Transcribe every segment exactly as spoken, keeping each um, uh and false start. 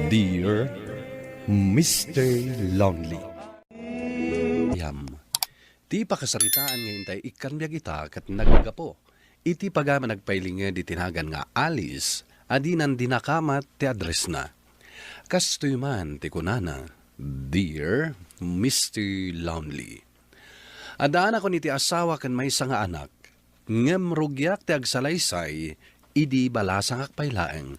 Dear Mister Lonely. Yam. Ti pakasaritaan nga intay ikkan biag ita ket naggapu iti pagayam a nagpailinged iti nagan nga Alice a dinan dinakamat ti addressna. Kastoy man ti kunana, "Dear Mister Lonely, addaanakon iti asawa ken maysa nga anak, ngem rugiak ti agsalaysay idi balasangak pay laeng,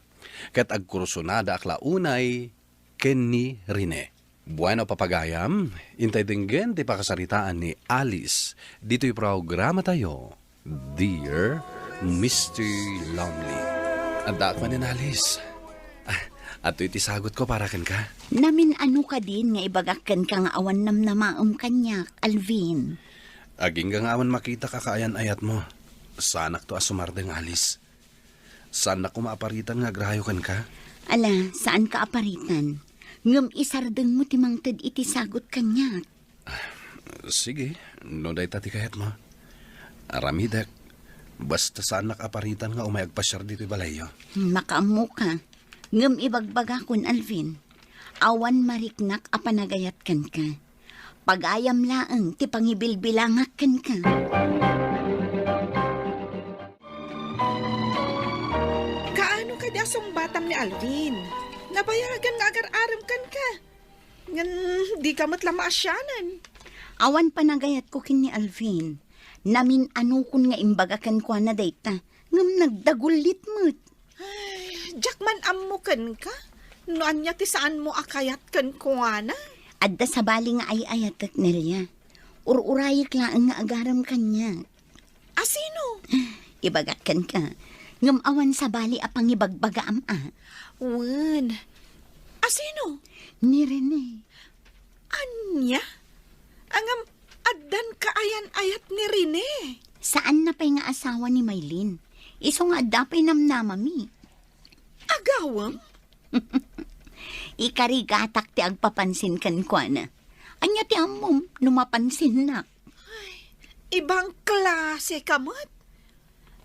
ket agkursunadaak la unay ken ni Rene." Bueno, papagayam, intay denggen ti pakasaritaan ni Alice ditoy programatayo, Dear Mister Lonely. Addaak manen, Alice. Ah, adtoy ti sagutko para kenka. Namin-ano kadin nga ibagak kenka nga awan namnamaem kaniak, Alvin? Agingga nga awan makitak a kaayan-ayatmo. Saanakto a sumardeng, Alice. Saannak koma a paritan nga agrayo kenka. Ala, saanka a paritan. Ngem isardengmo ti mangted iti sagut kaniak. Sige, no dayta ti kayatmo. Aramidek, basta saannak a paritan nga umay agpasiar ditoy balayyo. Hmm, makaammoka. Ngem ibagbagakon, Alvin, awan mariknak a panagayat kenka. Pagayam laeng ti pangibilbilangak kenka. Kaano kadi a sungbatam ni Alvin? Nabayagan nga agar-arem kenka. Ngem dika met la maasianen. Awan panagayatko ken ni Alvin. Namin-anokon nga imbaga kenkuana dayta, ngem nagdagullit met. Ay, diak man ammo kenka. No ania ti saanmo a kayat kenkuana? Adda sabali nga ay-ayatek, Nelia. Ur-urayek laeng nga agarem kaniak. A sino? Ibagak kenka, ngem awan sabali a pangibagbagaam a. Wen. A sino? Ni Rene. Ania? Ngem addan kaayan-ayat ni Rene? Saanna pay nga asawa ni Maylin. Isu nga adda pay namnamami. Agawem? Ikarigatak ti agpapansin kenkuana. Ania ti ammom no mapansinnak? Ay, ibang klaseka met.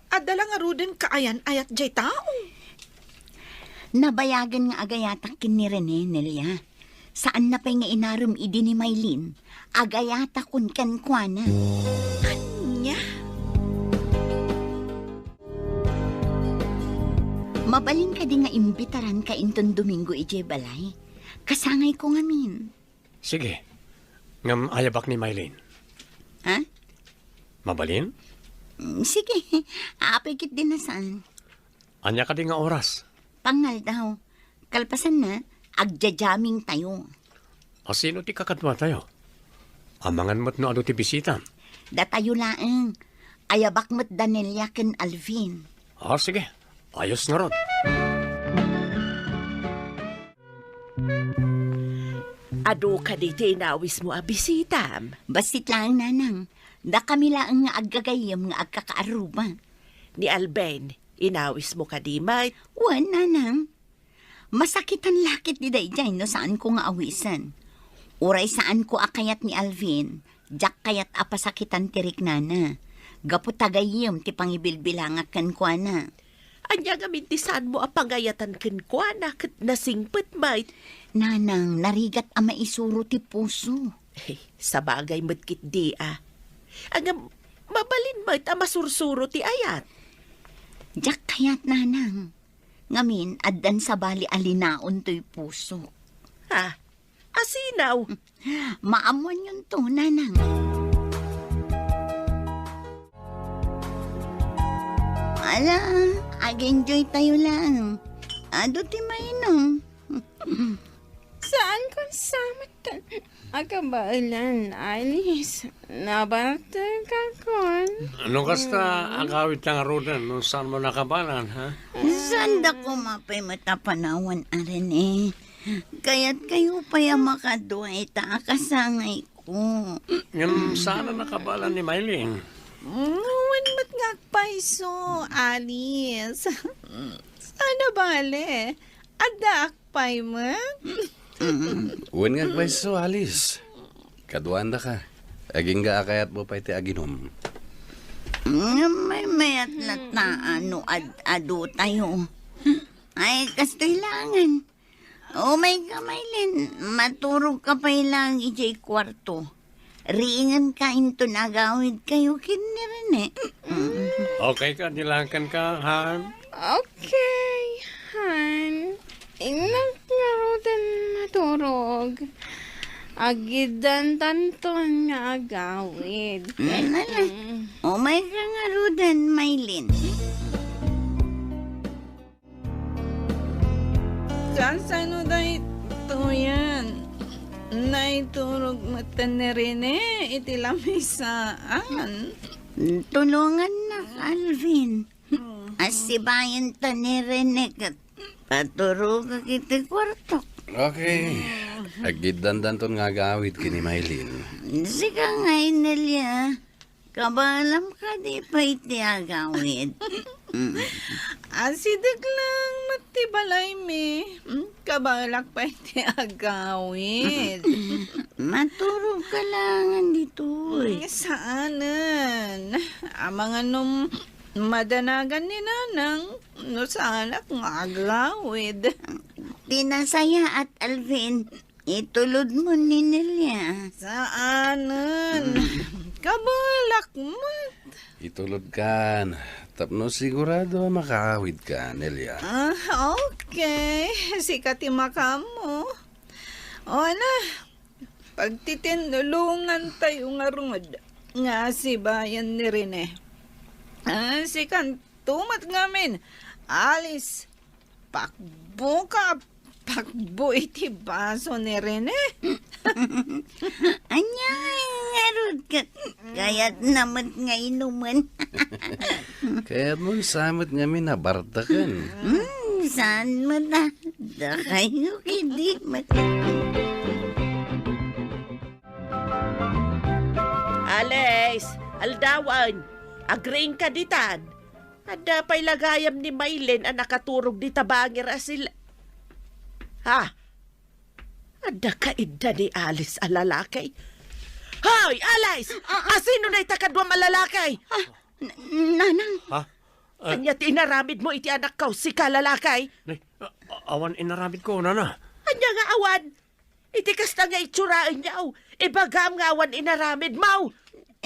Adda la ngaruden kaayan-ayat jay tao. Nabayagen nga agayatak ken ni Rene, Nelia. Saanna pay nga inarem idi ni Maylin. Agayatakon kenkuana. Ania? Mabalin kadi nga imbitaranka inton Domingo idiay balay? Kasangayko ngamin. Sige. Ngem ayabak ni Maylin. Ha? Mabalin? Mm, sige. Apay ketdi a saan. Ania kadi nga oras? Pangngaldaw. Kalpasanna, agja-jammingtayo. A sino ti kakaduatayo? Amangan met no adu ti bisita. Datayo laeng. Ayabak met da Nelia ken Alvin. Ah, sige. Ayos ngarud. Adu kadi ti inawismo a bisitam? Bassit laeng, Nanang. Dakami laeng nga aggagayyem nga agkakaarruba. Ni Alvin, inawismo kadi met? Wen, Nanang. Masakitan la ketdi daydiay no saanko nga awisen. Uray saanko a kayat ni Alvin, diak kayat a pasakitan ti riknana. Gapu ta gayyem ti pangibilbilangak kenkuana. Ania ngamin ti saanmo a pagayatan kenkuana ket nasingpet met? Nanang, narigat a maisuro ti puso. Hey, sabagay met ketdi a. Ngem, mabalin met a masursuro ti ayat. Diak kayat, Nanang. Ngamin, addan sabali a linaon toy pusok. Ha? Asinaw? Maammoanyonto, Nanang. Ala, ag-enjoytayo lang. Adu ti mainom. Saanko sa met a kabaelan, Alice. Nabartekakon. No kasta, agawidta ngaruden no saanmo a kabaelan, ha? Saanda koma pay met a panawan a Rene. Kayatkayo pay a makadua ita a kasangayko. Ngem saan a kabaelan ni Maylin? Wen met nga agpayso, Alice. Saan a bale? Addaak pay met. Wen nga agpayso, Alice. Kaduaandaka. Agingga a kayatmo pay ti aginom. Ngem maymayat latta no ad-adutayo. Ay, kastoy laengen. Umayka, Maylin. Maturogka pay laeng idiay kuarto. Riinganka inton agawidkayo ken ni Rene. Mm. Okay ka, dilakan ka, han? Okay, han. Innak ngaruden maturog. Agiddantanton nga agawid. Mm, ala. Mm. Umayka ngaruden, Maylin. Kasano daytoyen? Naiturog metten ni Rene iti lamisaan. Tulongannak, Alvin. Hmm. Assibayenta ni Rene ket paturogak iti kuartok. Okay. Agiddandanton nga agawid ken ni Maylin. Sika ngay, Nelia. Kabaelam kadi pay ti agawid? Mm. Asideg laeng met ti balaymi. Mm, kabaelak pay ti agawid. Maturogka laengen ditoy. Mm, saanen. Amangan no madanagan ni Nanang no saanak nga agawid. Ti nasayaat, Alvin. Itulodmo ni Nelia. Saanen. Mm. Kabaelak met. Itulodkan. Tapno sigurado a makaawidka, Nelia. Ah, okay. Sika ti makaammo. O, ana, pagtitinulongantayo ngarud nga asibayan ni Rene. Ah, sikanto met ngamin, Alice. Pakbo ka, pakbo iti baso ni Rene. Ania ngarud ket kayatna met nga inumen? Kayatmon sa met ngamin a barteken. Hmm, saan met a? Dakayo kidi met. Alice, aldawan, agriingka ditan. Adda pay la gayam ni Maylin a nakaturog dita bangir a sila. Ha? Adda kaidda ni Alice a lalaki? Hoy, Alice! Ah, ah. Asino dayta kaduam a lalaki? Ah, n-, nanang. Ha? Ah. Ania ti inaramidmo iti anakko, sika lalaki? Nay, a-, a-, awan inaramidko, nana. Ania nga awan? Iti kasta nga itsuraenyo, ibagam nga awan inaramidmo.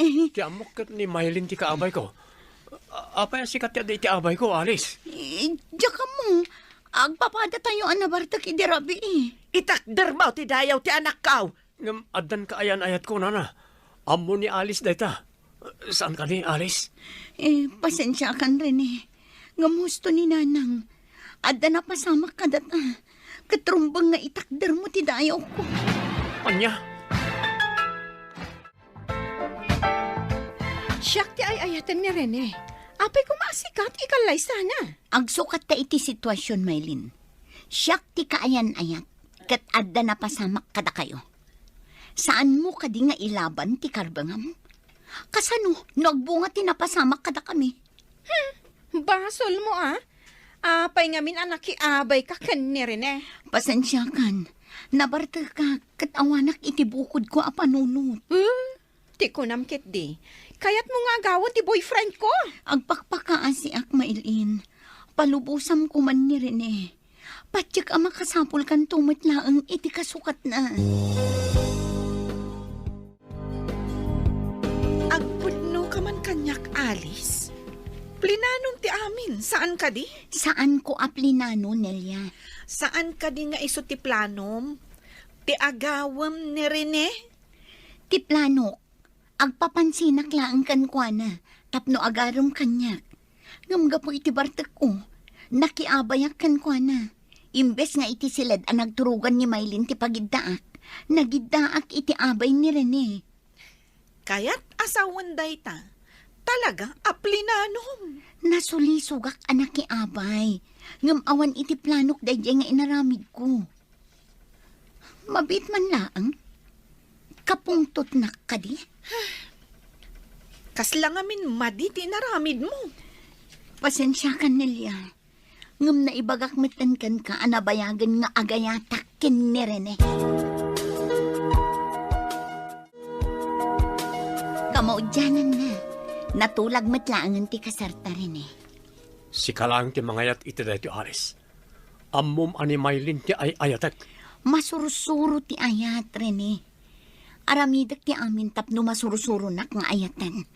Eh. Ti ammok ket ni Maylin ti kaabayko. A-, apay a sika ti adda iti abayko, Alice? Eh, diak ammo. Agpapadatayo a nabartek idi rabii. Itakdermo ti dayaw ti anakko. Ngem addan kaayan-ayatko, nana. Ammo ni Alice dayta. Saan kadi, Alice? Eh, pasensiakan, Rene. Ngem husto ni Nanang. Adda napasamak kadata. Ket rumbeng nga itakdermo ti dayawko. Ania? Siak ti ay-ayaten ni Rene. Apay koma a sika ti ikallay sana. Agsukatta iti situasion, Maylin. Siak ti kaayan-ayat, ket adda napasamak kadakayo. Saanmo kadi nga ilaban ti karbengam? Kasano no agbunga ti napasamak kadakami? Hmm, basolmo a. Apay ngamin a nakiabayka ken ni Rene? Pasensiakan. Nabartekak ket awanak iti bukodko a panunot. Hmm? Ti kunam ketdi, kayatmo nga agawen ti boyfriendko? Agpakpakaasiak, Maylin. Palubosamko man ni Rene. Patiek a makasapulkanto met laeng iti kasukatna. Agpudnoka man kaniak, Alice. Plinanom ti amin, saan kadi? Saanko a plinano, Nelia. Saan kadi nga isu ti planom? Ti agawem ni Rene? Ti planok, agpapansinak laeng kenkuana tapno agarem kaniak. Ngem gapu iti bartekko, nakiabayak kenkuana. Imbes nga iti siled a nagturogan ni Maylin ti pagiddaak, nagiddaak iti abay ni Rene. Kayat a sawen dayta, talaga a plinanom. Nasulisogak a nakiabay, ngem awan iti planok daydiay nga inaramidko. Mabiit man laeng. Kapungtotnak kadi? Kasla ngamin madi ti inaramidmo. Pasensiakan, Nelia. Ngem naibagak metten kenka a nabayagen nga agayatak ken ni Rene. Kamaudiananna, natulag met laengen ti kasarta, Rene. Sika laeng ti mangayat iti daytoy, Alice. Ammom a ni Maylin ti ay-ayatek. Masursuro ti ayat, Rene. Aramidek ti amin tapno masursuronak nga ayaten.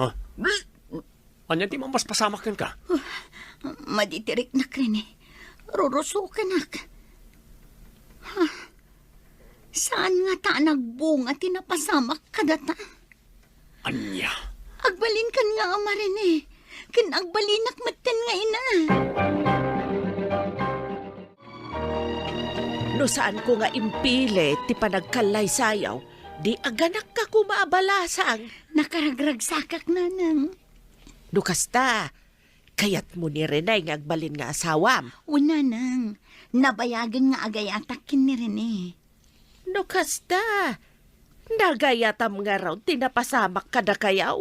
Ha? Ania ti mamaspasamak kenka? Madi ti riknak, Rene. Rurusokenak. Ha? Saan ngata a nagbunga ti napasamak kadata? Ania? Agbalinkan nga ama, Rene. Ken agbalinak metten nga ina. No saanko nga impilit ti panagkallaysayaw, di aganakka koma a balasang. Nakaragragsakak, Nanang. No kasta, kayatmo ni Rene nga agbalin nga asawam? Wen, Nanang. Nabayagen nga agayatak ken ni Rene. No kasta, nagayatam ngarud ti napasamak kadakayaw?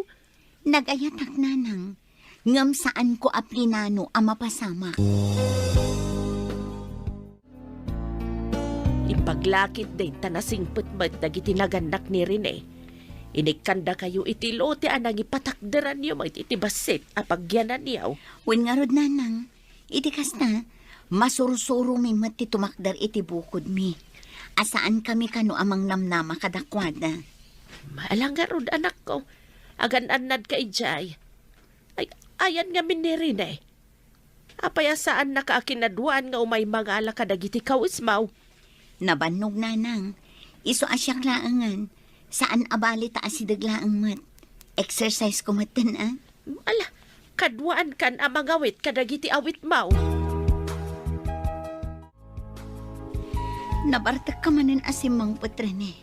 Nagayatak, Nanang. Ngem saanko a plinano a mapasamak. Impaglakit dayta nasingpet met dagiti nagannak ni Rene. Inikkandakayo iti lote a nangipatakderanyo met iti bassit a pagyananyo. Wen ngarud, Nanang, iti kasta, masursuromi met ti tumakder iti bukodmi, a saankami kano a mangnamnama kadakuada. Ala ngarud, anakko, agan-annadka idiay. Ay, ayan ngamin ni Rene. Apay a saannaka a kinaduaan nga umay mangala kadagiti kawismaw? Nabannog, Nanang. Isu a siak laengen, saan a bali ta asideg laeng met. Exercise ko metten, a. Ala, kaduaankan a mangawit kadagiti awitmaw. Nabartekka manen a simmangpet, Rene.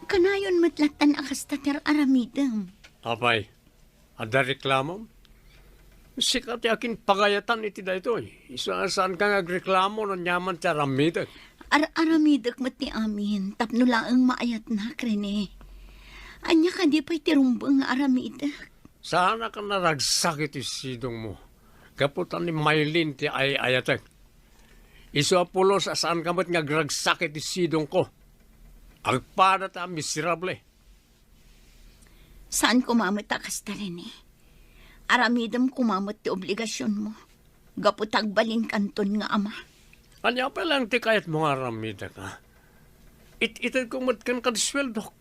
Kanayon met lattan a kasta ti ar-aramidem. Apay, adda reklamom? Sika ti akinpagayatan iti daytoy. Isu a saanka nga agreklamo no aniaman ti aramidek. Ar-aramidek met ti amin tapno laeng maayatnak, Rene. Ania kadi pay ti rumbeng nga aramidek? Saanak a naragsak iti sidongmo gapu ta ni Maylin ti ay-ayatek. Isu a pulos a saanka met nga agragsak iti sidongko. Agpada ta miserable. Saan koma met a kasta, Rene. Aramidem koma met ti obligasionmo gapu ta agbalinkanton nga ama. Ania pay laeng ti kayatmo nga aramidek, a? It-itedko met kenka ti sueldok.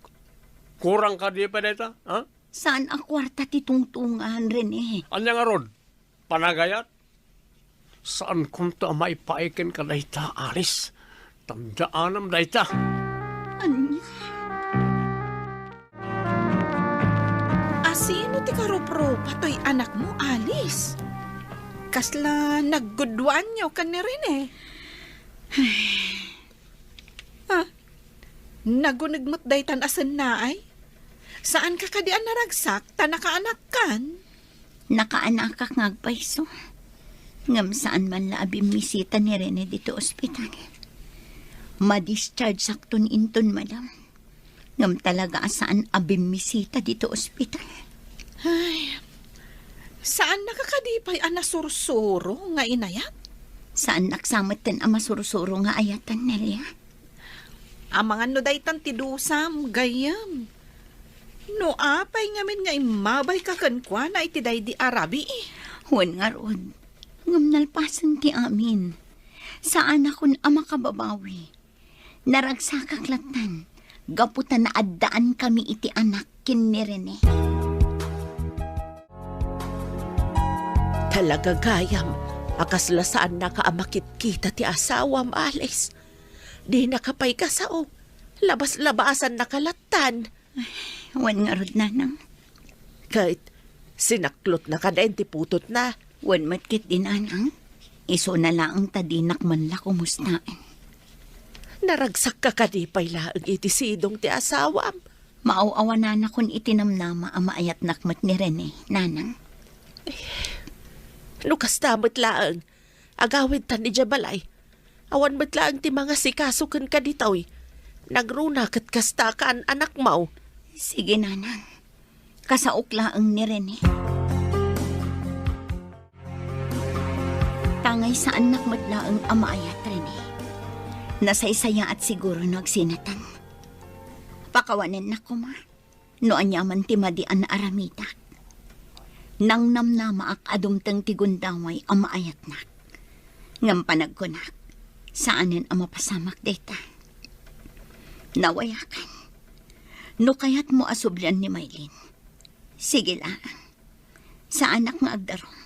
Kurang kadi pay dayta, a? Saan a kuarta ti tungtungan, Rene. Ania ngarud? Panagayat? Saankonto a maipaay kenka dayta, Alice. Tamdaanam dayta. Ania? Asino ti karuprupa toy anakmo, Alice? Kasla nagguduaanyo ken ni Rene? Ah, naguneg met daytan a sennaay? Saanka kadi a naragsak ta nakaanakkan? Nakaanakak nga agpayso. Ngem saan man la a bimmisita ni Rene ditoy ospital. Ma-dischargesakton inton malem. Ngem talaga a saan a bimmisita ditoy ospital. Ay, saannaka kadi pay a nasursuro nga inayat? Saannak sa metten a masursuro nga ayatan, Nelia. Amangan no daytan ti dusam, gayyem. No apay ngamin nga immabayka kenkuana iti daydi a rabii? Wen ngarud, ngem nalpasen ti amin. Saanakon a makababawi. Naragsakak lattan, gapu ta naaddaankami iti anak ken ni Rene. Talaga gayam a kasla saannaka a makitkita ti asawam, Alice. Dinaka pay kasao. Labas-labasannaka lattan. Wen ngarud, Nanang. Ket sinaklotna kadi ti putotna? Wen met ketdi, Nanang. Isuna laeng ta dinak man la kumustaen. Naragsakka kadi pay laeng iti sidong ti asawam? Maaw-awananakon iti namnama a maayatnak met ni Rene, Nanang. No kasta met laeng, agawidtan idiay balay. Awan met laeng ti mangasikaso kenka ditoy. Nagruna ket kasta kaan-anakmo. Sige, Nanang. Kasaok laeng ni Rene. Tangay saannak met laeng a maayat, Rene. Nasaysayaat siguro no agsinatan. Pakawanennak koma no aniaman ti madi a naaramidak. Nangnamnamaak a dumteng ti gundaway a maayatnak. Ngem panagkunak, saanen a mapasamak dayta. Nawayakan. No kayatmo a sublian ni Maylin, sige laeng. Saanak nga agdarum.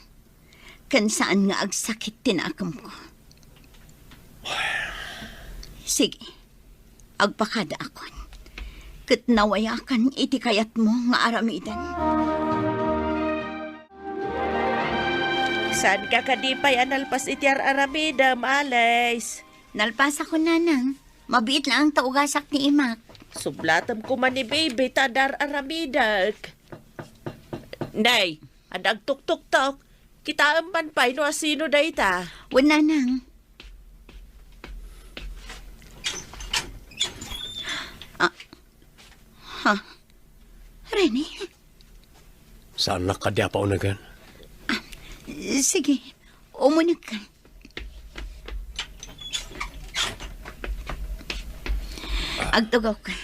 Ken saan nga agsakit ti nakemko. Sige, agpakadaakon. Ket nawayakan iti kayatmo nga aramiden. Saanka kadi pay a nalpas iti ar-aramidem, Alice? Nalpasakon, nanang. Mabiit laeng ta ugasak ti imak. Sublatem koma ni baby ta adda ar-aramidek. Nay, adda agtuktuktok. Kitaem man pay no asino dayta. Wen, nanang. Ah, ha? Rene? Saannak kadi a paunegen? Ah, sige, umunegka. Agtugawka.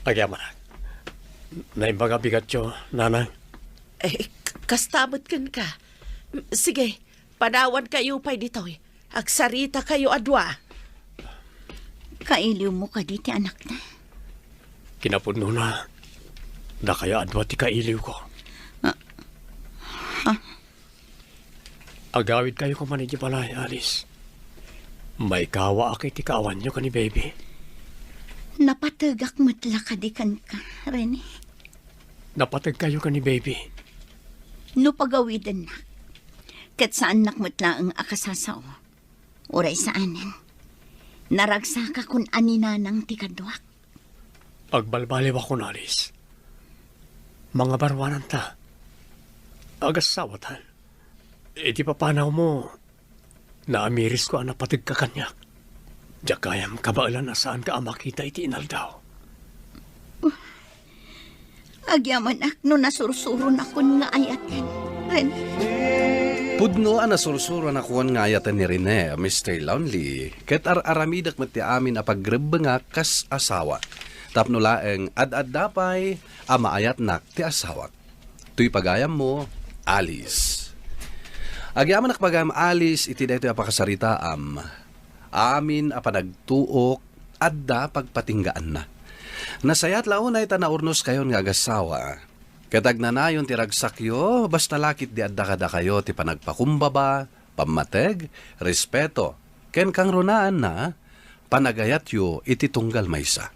Agyamanak. Naimbag a bigatyo, nanang. Eh, k-, kasta met kenka. Sige, panawankayo pay ditoy. Agsarita kayo a dua. Kailiwmo kadi ti anakta? Kinapudnona, dakayo a dua ti kailiwko. Ah, ha? Agawidkayo koma idiay balay, Alice. Maikawaak iti kaawanyo ken ni baby. Napategak met la kadi kenka, Rene? Napategkayo ken ni baby. No pagawidennak, ket saannak met laeng a kasasao. Uray saanen, naragsakakon a ni nanang ti kaduak. Agbalbaliwakon, Alice. Mangabaruananta. Agassawatan. Iti papanawmo, naamirisko a napategka kaniak. Diak gayam kabaelan a saanka a makita iti inaldaw. Agyamanak no nasursuronakon nga ayaten, Rene. Pudno a nasursuronakon nga ayaten ni Rene, Mister Lonely, ket ar-aramidek met ti amin a pagrebbengak kas asawa. Tapno laeng ad-adda pay a maayatnak ti asawak. Toy pagayammo, Alice. Agyamanak pagayam, Alice, iti daytoy a pakasaritaam. Amin a panagtuok, adda pagpatinggaanna. Nasayaat la unay ta naurnoskayon nga agassawa. Ket agnanayon ti ragsakyo, basta la ketdi adda kadakayo ti panagpakumbaba, pammateg, respeto, ken kangrunaanna, panagayatyo iti tunggal maysa.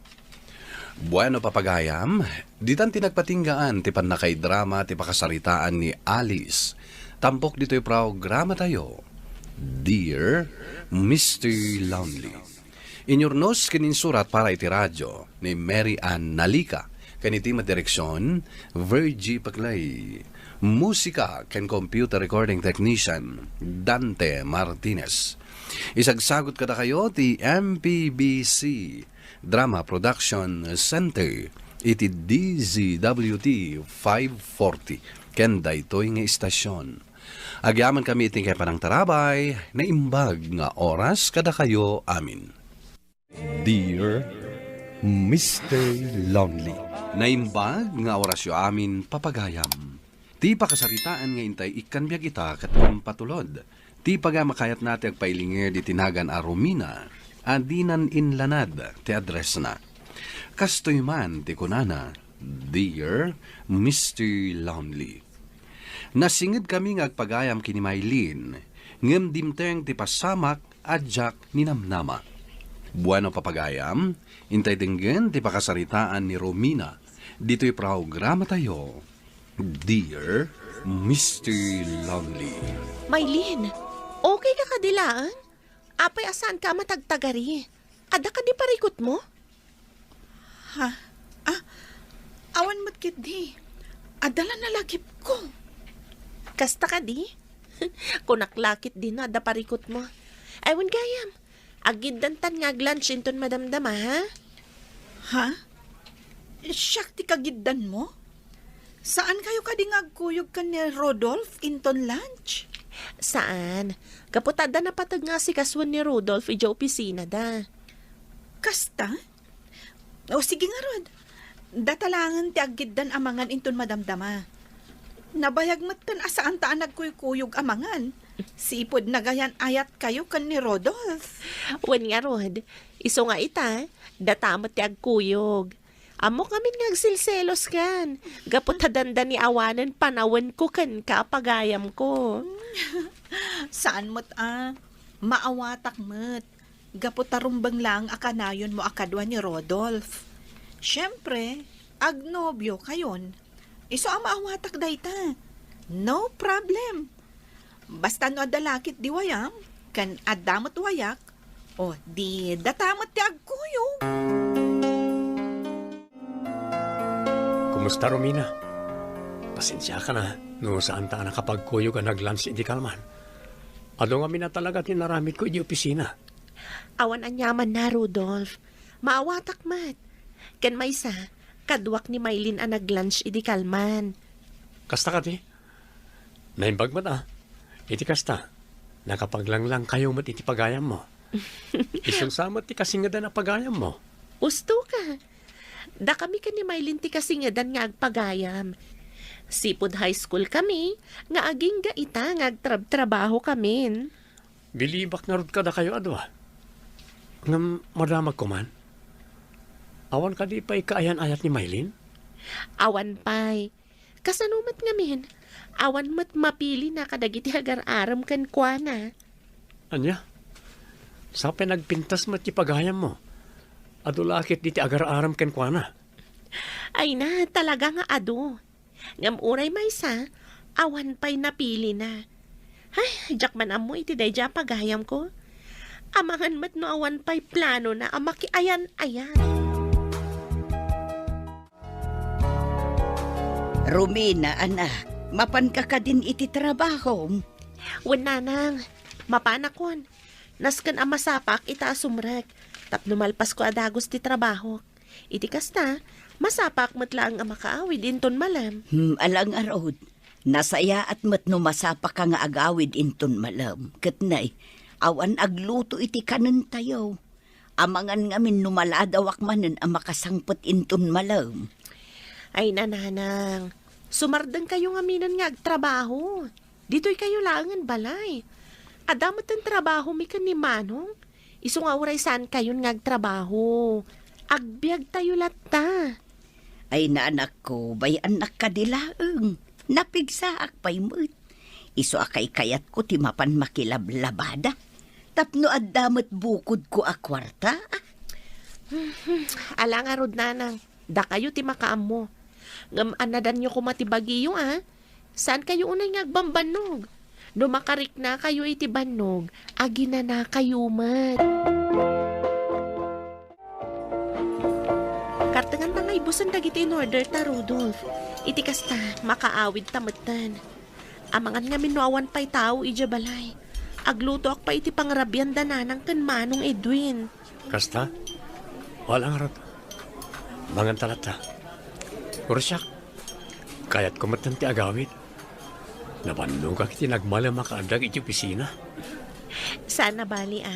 Bueno, papagayam, ditan ti nagpatinggaan ti pannakaidrama ti pakasaritaan ni Alice. Tampok ditoy programatayo, Dear Mister Lonely. Inyurnos ken insurat para iti radio ni Mary Ann Nalica, ken iti met direksion, Virgie Paclay. Musika ken computer recording technician, Dante Martinez. Isagsagut kadakayo ti M P B C Drama Production Center iti D Z W T five forty ken daytoy nga istasyon. Agyamankami iti inkay panangtarabay, naimbag nga oras kadakayo amin. Dear Mister Lonely. Naimbag nga orasyo amin, papagayam. Ti pakasaritaan nga intay ikkan biag ita ket impatulod. Ti pagamakayatna ti agpailingir diti nagan a Romina a dinan inlanad ti addressna. Kastoy man ti kunana, Dear Mister Lonely. Nasingedkami nga agpagayam ken ni Maylin, ngem dimteng ti pasamak a diak ninamnama. Bueno, papagayam, intay denggen ti pakasaritaan ni Romina ditoy programatayo, Dear Mister Lonely. Maylin, okay ka kadi laeng? Apay a saanka a matagtagari? Adda kadi parikutmo? Ha? Ah, awan met ketdi. Adda la nalagipko. Kasta kadi? Kunak la ketdi no adda parikutmo. Ay, wen gayam. Aggiddantan nga ag-lunch inton madamdama, ha? Ha? Siak ti kagiddanmo? Saankayo kadi nga agkuyog ken ni Rodolph inton lunch? Saan. Gapu ta adda napateg nga asikasuen ni Rodolph idiay opisinada. Kasta? O, sige ngarud. Data laengen ti aggiddan a mangan inton madamdama. Nabayag met ken a saanta a nagkuykuyog a mangan. Sipud nagayan-ayatkayo ken ni Rodolph. Wen ngarud, isu nga ita, data met ti agkuyog. Ammok ngamin nga agsilselos kan, gapu ta dandani awanen panawenko kenka a pagayamko. Saan met a, maawatak met. Gapu ta rumbeng laeng a kanayonmo a kadua ni Rodolph. Siempre, agnobiokayon. Isu a maawatak dayta. No problem. Basta no adda lakit di wayam, ken adda met wayak, o di data met ti agkuyog. Kumusta, Romina? Pasensiakan a no saanta a nakapagkuyog a nag-lunch idi kalman. Adu ngamin a talaga ti naramidko idi opisina. Awan aniamanna, Rudolph. Maawatak met. Ken maysa, kaduak ni Maylin a nag-lunch idi kalman. Kasta kadi? Naimbag met a. Iti kasta, nakapaglanglang kayo met iti pagayammo. Isu sa met ti kasingedan a pagayammo. Ustoka. Dakami ken ni Maylin ti kasingedan nga agpagayam. Sipud high school kami, nga agingga ita nga agtrabtrabaho kamin. Bilibak ngarud kadakayo a dua. Ngem madamagko man. Awan kadi pay kaayan-ayat ni Maylin? Awan pay. Kasano met ngamin? Awan met mapilina kadagiti agar-arem kenkuana. Ania? Sapay nagpintas met ti pagayammo. Adu la ket diti agar-arem kenkuana. Ay na, talaga nga adu. Ngem uray maysa, awan pay napilina. Ay, diak man ammo iti daydiay a pagayamko. Amangan met no awan pay planona a makiayan-ayat. Romina, anak, mapanka kadin iti trabahom? Wen, nanang, mapanakon. Nasken a masapaak ita a sumrek, tapno malpasko a dagus ti trabahok. Iti kasta, masapaak met laeng a makaawid inton malem. Hmm, ala ngarud. Nasayaat met no masapaka nga agawid inton malem. Ket nay, awan agluto iti kanentayo. Amangan ngamin no maladawak manen a makasangpet inton malem. Ay, nanang, sumardengkayo ngaminen nga agtrabaho. Ditoykayo laengen balay. Adda met ti trabahomi ken ni Manong. Isu nga uray saankayon nga agtrabaho, agbiagtayo latta. Ay, nanakko, bay-annak kadi laeng. Napigsaak pay met. Isu a kaykayatko ti mapan makilablabada. Tapno adda met bukodko a kuarta. Ala ngarud, nanang. Dakayo ti makaammo. Ngem annadanyo koma ti bagiyo, a? Saankayo unay nga agbambannog. No makariknakayo iti bannog, aginanakayo met. Kartenganta nga ibusen dagiti in-order ta, Rudolph. Iti kasta, makaawidta metten. Amangan ngamin no awan pay tao idiay balay. Aglutoak pay iti pangrabian da nanang ken Manong Edwin. Kasta? Wala ngarud. Manganta latta. Uray siak, kayatko metten ti agawid. Nabannogak iti nagmalem a kaaddak iti opisina. Saan a bali, a,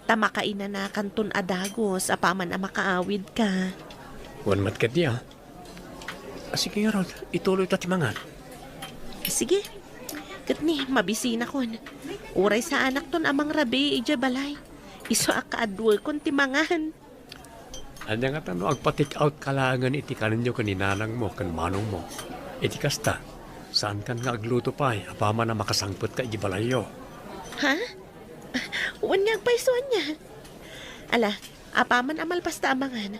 ta makainanakanton a dagus apaman a makaawidka. Wen met ketdi, a. A, sige ngarud, ituloyta ti mangan. Sige. Ket ni, mabisinakon. Uray saanakton a mangrabii idiay balay. Isu a kaaduekon ti mangan. Ania ngata no agpa-take out ka laengen iti kanenyo ken ni nanangmo ken manongmo? Iti kasta, saankan nga agluto pay apaman a makasangpetka idiay balayyo. Ha? Wen nga agpayso ania? Ala, apaman a malpasta a mangan,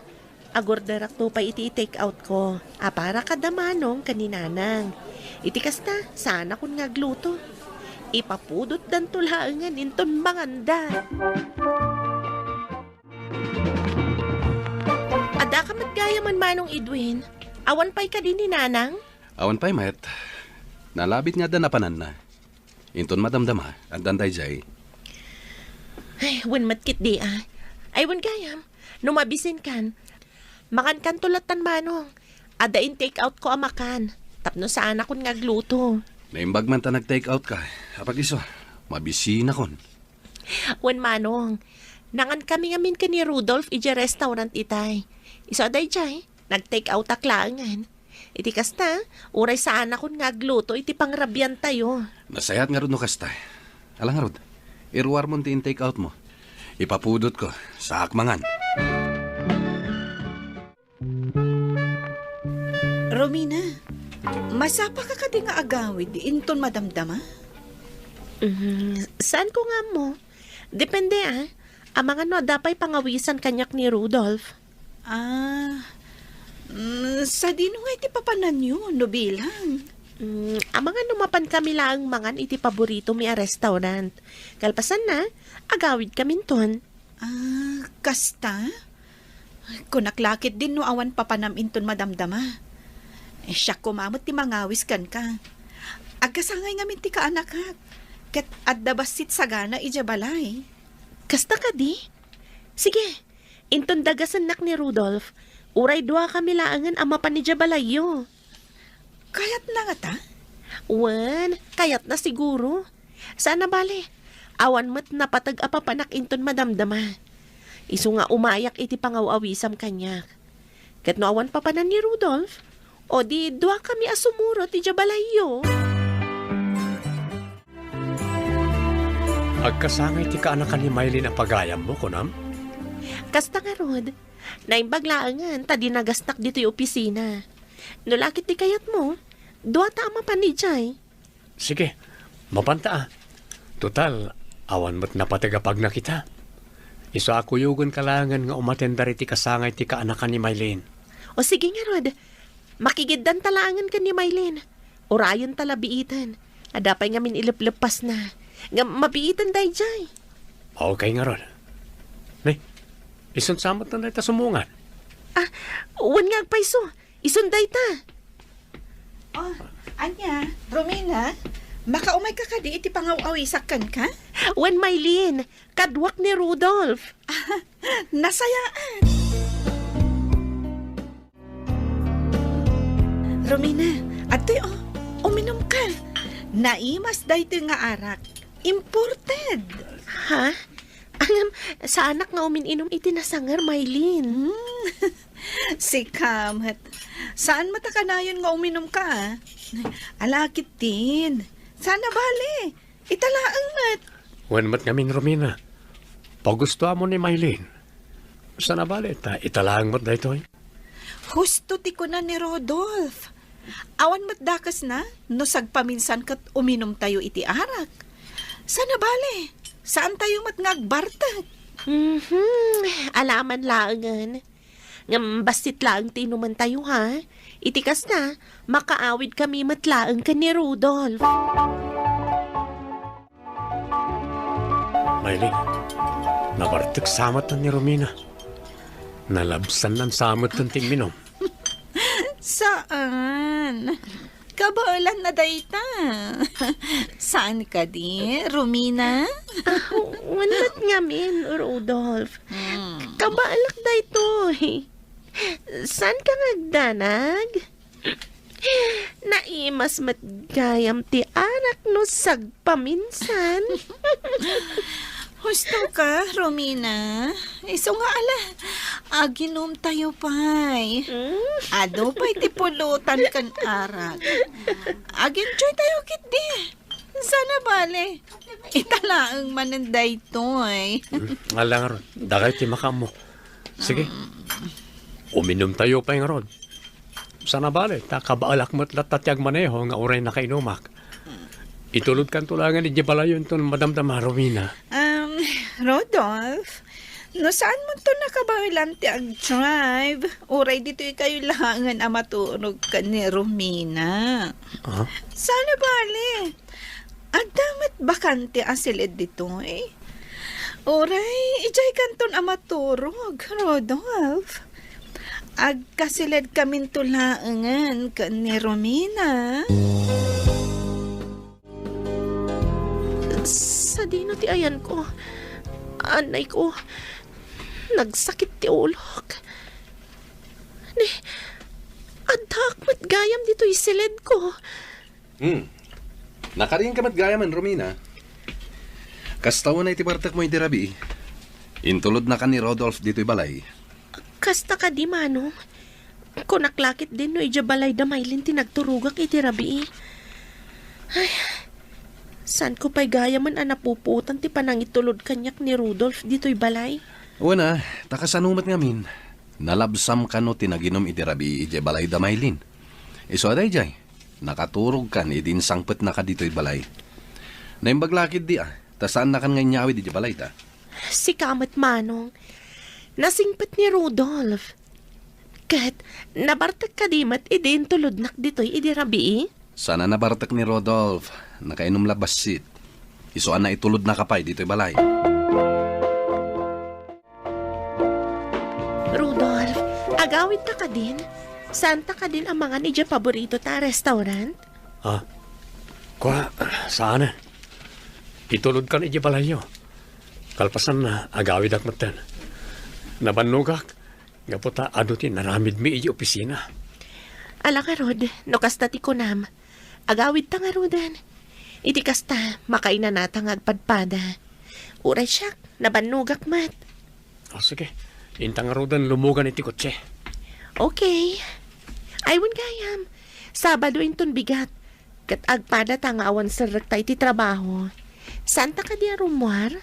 agorderakto pay iti i-take outko a para kada manong ken ni nanang. Iti kasta, saanakon nga agluto. Ipapudotdanto laengen inton manganda. Addaka met gayam, Manong Edwin? Awan pay kadi ni Nanang? Awan pay met. Nalabit nga adda napananna. Inton madamdama, addan daydiay. Ay, wen met ketdi, a. Ay, wen gayam, no mabisinkan, makankanto lattan, Manong. Adda in-take outko a makan, tapno saanakon nga agluto. Naimbag man ta nag-take out ka. Apag isu, mabisinakon. Wen, Manong, nangankami ngamin ken ni Rudolph idiay restaurant itay. Isu a daydiay, nag-take outak laengen. Iti kasta, uray saanakon nga agluto iti pangrabiantayo. Nasayaat ngarud no kasta. Ala ngarud, iruarmon ti in-take out mo. Ipapudotko, saak mangan. Romina, masapaka kadi nga agawid inton madamdama? Mm, saan ko nga ammo? Depende, ah. Amangan no adda pay pangawisan kaniak ni Rudolph. Ah, mm, sadino nga iti papananyo no bilang? Mm, amangan no mapan kami laeng mangan iti paborito mi a restaurant. Kalpasan na, agawid kaminton. Ah, kasta? Kunak la ketdin no awan papanam inton madamdama. Eh, siak koma met ti mangawis kenka. Agkasangay ngamin ti kaanakak, ket adda bassit sagana idiay balay. Kasta kadi? Sige, inton dagasennak ni Rudolph, uray dua kami laengen a mapan idiay balayyo. Kayatna ngata? Wen, kayatna siguro. Saan a bale, awan met napateg a papanak inton madamdama. Isu nga umayak iti pangaw-awisam kaniak. Ket no awan papanan ni Rudolph, o di dua kami a sumurot idiay balayyo. Agkasangay ti kaanakan ni Maylin a pagayammo, kunam? Kasta ngarud, naimbag laengen ta dinagasnak ditoy opisina. No la ket ti kayatmo, duata a mapan idiay. Sige, mapanta a. Total, awan met napateg a pagnak ita. Isu a kuyogenka laengen nga umatendar iti kasangay ti kaanakan ni Maylin. O sige ngarud, makigiddanta laengen ken ni Maylin. Urayenta la biiten. Adda pay ngamin ilepleppasna. Ngem mabiiten daydiay. Okay ngarud. Ne, isun sa met dayta sumungan. Ah, wen nga agpayso. Isun dayta. Oh, ania, Romina, makaumayka kadi iti pangaw-awisak kenka? Wen, Maylin, kaduak ni Rudolph. Nasayaan. Romina, adtoy, oh, uminumka. Naimas daytoy nga arak. Imported. Ha? Ngem, saanak nga umin-inum iti nasanger, Maylin. Hmm. Sika met. Saan met a kanayon nga uminumka, a? Ala ketdin. Saan a bale. Ita laeng met. Wen met ngamin, Romina. Pagustoamon ni Maylin. Saan a bale, ta ita laeng met daytoy. Husto ti kuna ni Rodolph. Awan met dakesna no sagpaminsan ket uminumtayo iti arak. Saan a bale, saantayo met nga agbartek. Mhm, alaman laengen. Ngem bassit laeng ti inumentayo, ha? Iti kasta, makaawidkami met laeng ken ni Rodolph. Maylin, nabartek sa met ni Romina. Nalabsannan sa met ti imminum. Saan? Kabaelanna dayta. Saan kadi, Romina? Ah, wen met ngamin, Rodolph. Hmm. Kabaelak daytoy. Saanka nga agdanag? Naimas met gayam ti arak no sagpaminsan. Husto ka, Romina. Isu nga ala, aginumtayo pay. Mm. Adu pay ti pulutan ken arak. Agenjoytayo ketdi. Saan a bale. Ita laeng manen daytoy. Hmm, ala ngarud, dagay ti makaammo. Sige. Uminumtayo pay ngarud. Saan a bale, ta kabaelak met latta ti agmaneho nga uray nakainumak. Itulodkanto laengen idiay balayyo inton madamdama, Romina. Um, Rodolph, no saan man to nakabaelan ti ag-drive, uray ditoy kayo laengen a maturog ken ni Romina. Ah? Saan a bale. Adda met bakante a silid ditoy. Uray, idiay kanton a maturog, Rodolph. Agkasilidkaminto laengen ken ni Romina. Sadino ti ayanko? Anayko, nagsakit ti ulok. Ni, addaak met gayam ditoy silidko. Hmm. Nakariingka met gayamen, Romina. Kasta unay ti bartekmo idi rabii. Intulodnakan ni Rodolph ditoy balay. Kasta kadi, Manong? Kunak la ketdin no idiay balay da Maylin ti nagturogak iti rabii. Ay, saanko pay gayamen a napupuotan ti panangitulod kaniak ni Rudolf ditoy balay. Wen a, ta kasano met ngamin, nalabsam kano ti naginum iti rabii idiay balay da Maylin. Isu a daydiay, nakaturogkan idi insangpetnaka ditoy balay. Naimbag la ketdi a, ta saannakan nga inyawid idiay balayda. Sika met, Manong. Nasingpet ni Rudolf. Ket nabartek kadi met idi intulodnak ditoy idi rabii? Saan a nabartek ni Rudolf. Nakainum la bassit. Isu a naitulodnaka pay ditoy balay. Rudolf, agawidta kadin? Saanta kadin a mangan idiay paboritota a restaurant? Ah, kua, saan. Itulodkan idiay balayyo. Kalpasanna, agawidak metten. Nabannogak, gapu ta adu ti naramidmi idiay opisina. Ala ngarud, no kasta ti kunam, agawidta ngaruden. Iti kasta, makainanata nga agpadpada. Uray siak, nabannogak met. O, sige. Inta ngaruden lumugan iti kotse. Okay. Ay, wen gayam. Sabado inton bigat. Ket agpadata nga awan serrekta iti trabaho. Saanta kadi a rummuar?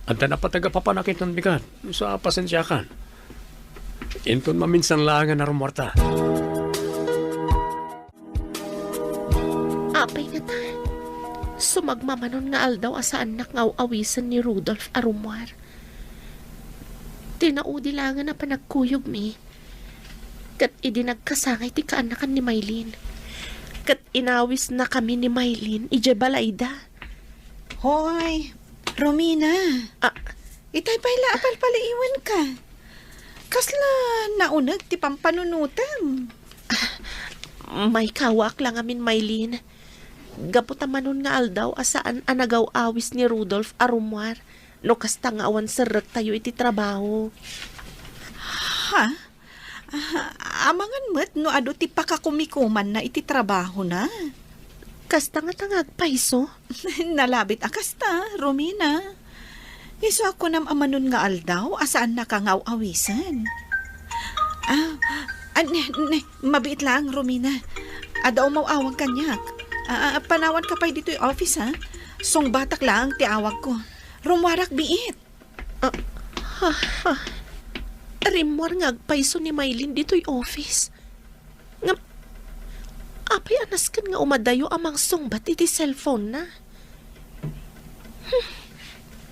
Adda napateg a papanak inton bigat. Sa pasensiakan. Inton maminsan laengen a rummuarta. Apay ngata, sumagmamanon nga aldaw a saannak nga aw-awisen ni Rudolf a rummuar. Ti naudi laengen a panagkuyogmi, ket idi nagkasangay ti kaanakan ni Maylin, ket inawisnakami ni Maylin idiay balayda. Hoy, Romina. Ah. Itay pay la a palpaliiwenka. Kasla nauneg ti pampanunotem. Maikawaak la ngamin, Maylin. Gapu ta manon nga aldaw a saan a nagaw-awis ni Rudolf a rummuar no kasta nga awan serrektayo iti trabaho. Ha? Ah, amangan met no adu ti pakakumikumanna iti trabahona. Kasta ngata nga agpayso? Nalabit a kasta, Romina. Isu a kunam a manon nga aldaw a saannaka nga aw-awisen. Ah, ah, ne, ne, mabiit laeng, Romina. Adda umaw-awag kaniak. Ah, ah, panawanka pay ditoy office, ha? Sungbatak laeng ti awagko. Rummuarak biit. Ah, ha, ha. Rimmuar nga agpayso ni Maylin ditoy office. Ngem, apay a nasken nga umadayo a mangsungbat iti cellphone-na? Hmm.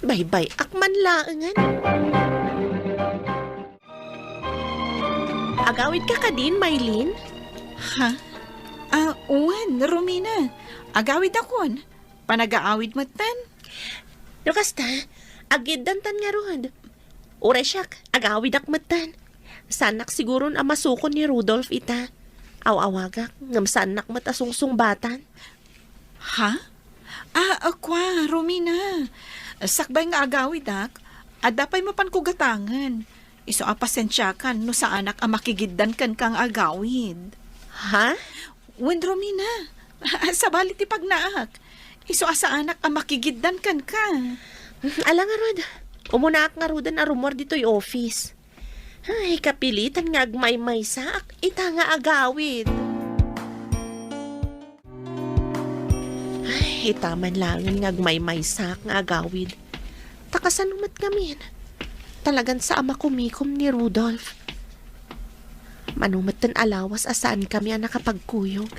Baybay-ak man laengen. Agawidka kadin, Maylin? Ha? Ah, wen, Romina. Agawidakon. Panagaawid metten? No kasta, agiddantan ngarud. Uray siak, agawidak metten. Saannak siguron a masukon ni Rudolf ita. Aw-awagak, ngem saannak met a sungsungbatan. Ha? Ah, ah, kua, Romina. Sakbay nga agawidak, adda pay mapanko gatangen. Isu a pasensiakan no saanak a makigiddan kenka nga agawid. Ha? Wen, Romina, sabali ti pagnaak. Isu a saanak a makigiddan kenka. Ala ngarud, umunaak ngaruden a rummuar ditoy office. Ay, kapilitan nga agmaymaysaak ita nga agawid. Ay, ita man laengen nga agmaymaysaak nga agawid. Ta kasano met ngamin? Talagan sa a makumikom ni Rudolf. Mano metten a lawas a saankami a nakapagkuyog.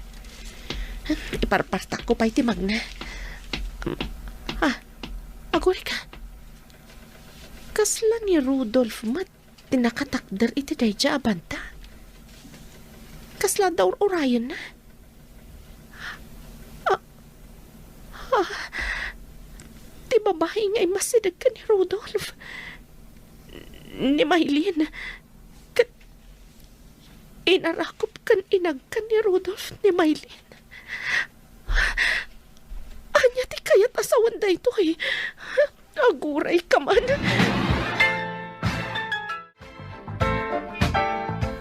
Iparpartakko pay ti magna. Ah, aguray ka. Kasla ni Rudolf met ti nakatakder iti daydiay a banda? Kasla adda ur-urayenna? Ah, ah, ti babai nga immasideg ken ni Rudolf. Ni Maylin. Ket inarakop ken inagkan ni Rudolf ni Maylin. Ania ti kayat a sawen daytoy? Aguray ka man.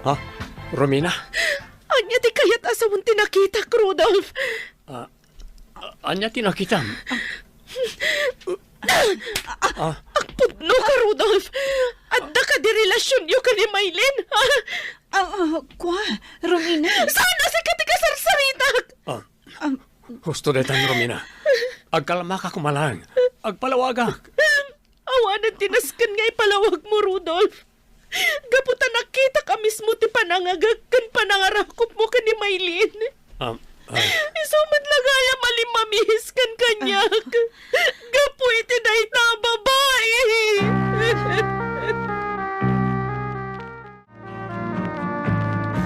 Ha? Romina? Ania ti kayat a sawen ti nakitak, Rudolf? Ah, ah, ania ti nakitam? Ah. Agpudno ka, Rudolf! Adda kadi relasionyo ken ni Maylin, ha? Ah, ah, kua, Romina. Saan a sika ti kasarsaritak? Ah, Ah. Husto daytan, Romina. Agkalmaka koma laeng. Agpalawagak. Awanen ti nasken nga ipalawagmo, Rudolf. Gapu ta nakitak a mismo ti panangagek ken panangarakopmo ken ni Maylin. Ah, ah. Isu met la gayam a limmamiis ken kaniak. Gapu iti dayta a babai.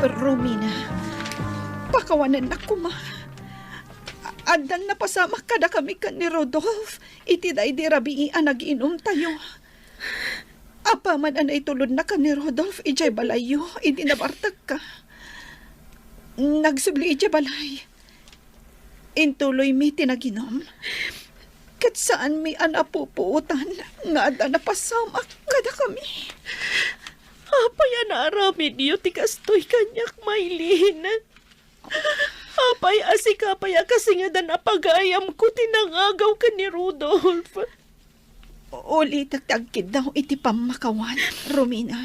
Romina, pakawanennak koma. Addan napasamak kadakami ken ni Rodolf iti daydi rabii a nag-inumtayo. Apaman a naitulodna ken ni Rodolf idiay balayyo idi nabartekka. Nagsubli idiay balay. Intuloymi ti naginum. Ket saanmi a napupuotan nga adda napasamak kadakami. Apay a naaramidyo ti kastoy kaniak, Maylin? Apay a sika pay a kasingedan a pagayamko ti nangagaw ken ni Rudolf? Ulitek ti agkiddaw iti pammakawan, Romina.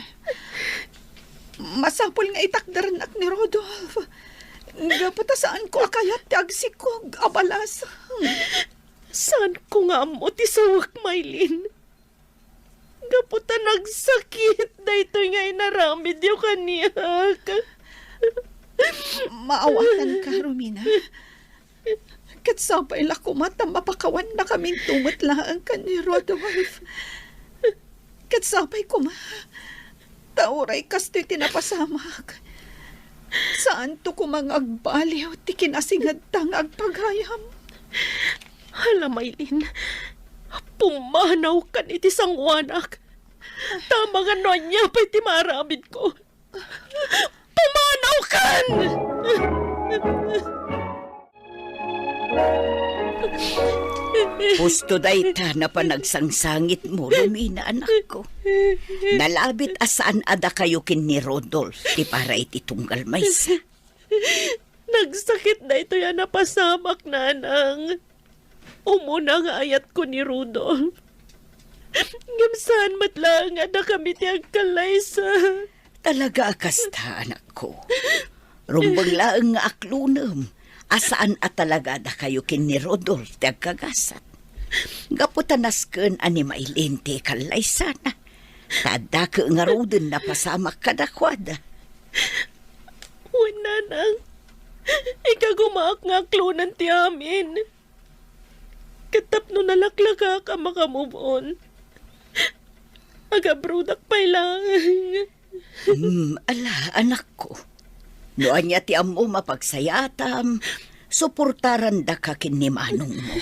Masapul nga itakderennak ni Rodolf. Gapu ta saanko a kayat ti agsikog a balasang. Saanko nga ammo ti sawek, Maylin. Gapu ta nagsakit daytoy nga inaramidyo kaniak. Maawatanka, Romina. Ket sapay la koma ta mapakawannakaminto met laeng ken ni Rodolf. Ket sapay koma ta uray kastoy ti napasamak, saanto koma nga agbaliw ti kinasingedta nga agpagayam. Hala, Maylin, pumanaw kan iti sangoanak. Ta amangan no ania pay ti maaramidko. Pumanaw kan! Husto dayta na panagsangsangitmo, Romina, anakko. Nalabit a saan a dakayo ken ni Rodolf ti para iti tunggal maysa. Nagsakit daytoy a napasamak, nanang. Umuna nga ayatko ni Rodolf. Ngem saan met laeng a dakami ti agkallaysa. Talaga a kasta, anakko. Rumbeng laeng nga aklonem a saan a talaga a dakayo ken ni Rodolf ti agkagasat. Gapu ta nasken a ni Maylin ti ikallaysana. Ta addaka ngaruden napasamak kadakuada. Wen, nanang, ikagumaak nga aklonen ti amin. Ket tapno nalaklakak a maka-move on, agabrodak pay laeng. Hmm, ala, anakko. No ania ti ammom a pagsayaatam, suportarandaka ken ni manongmo.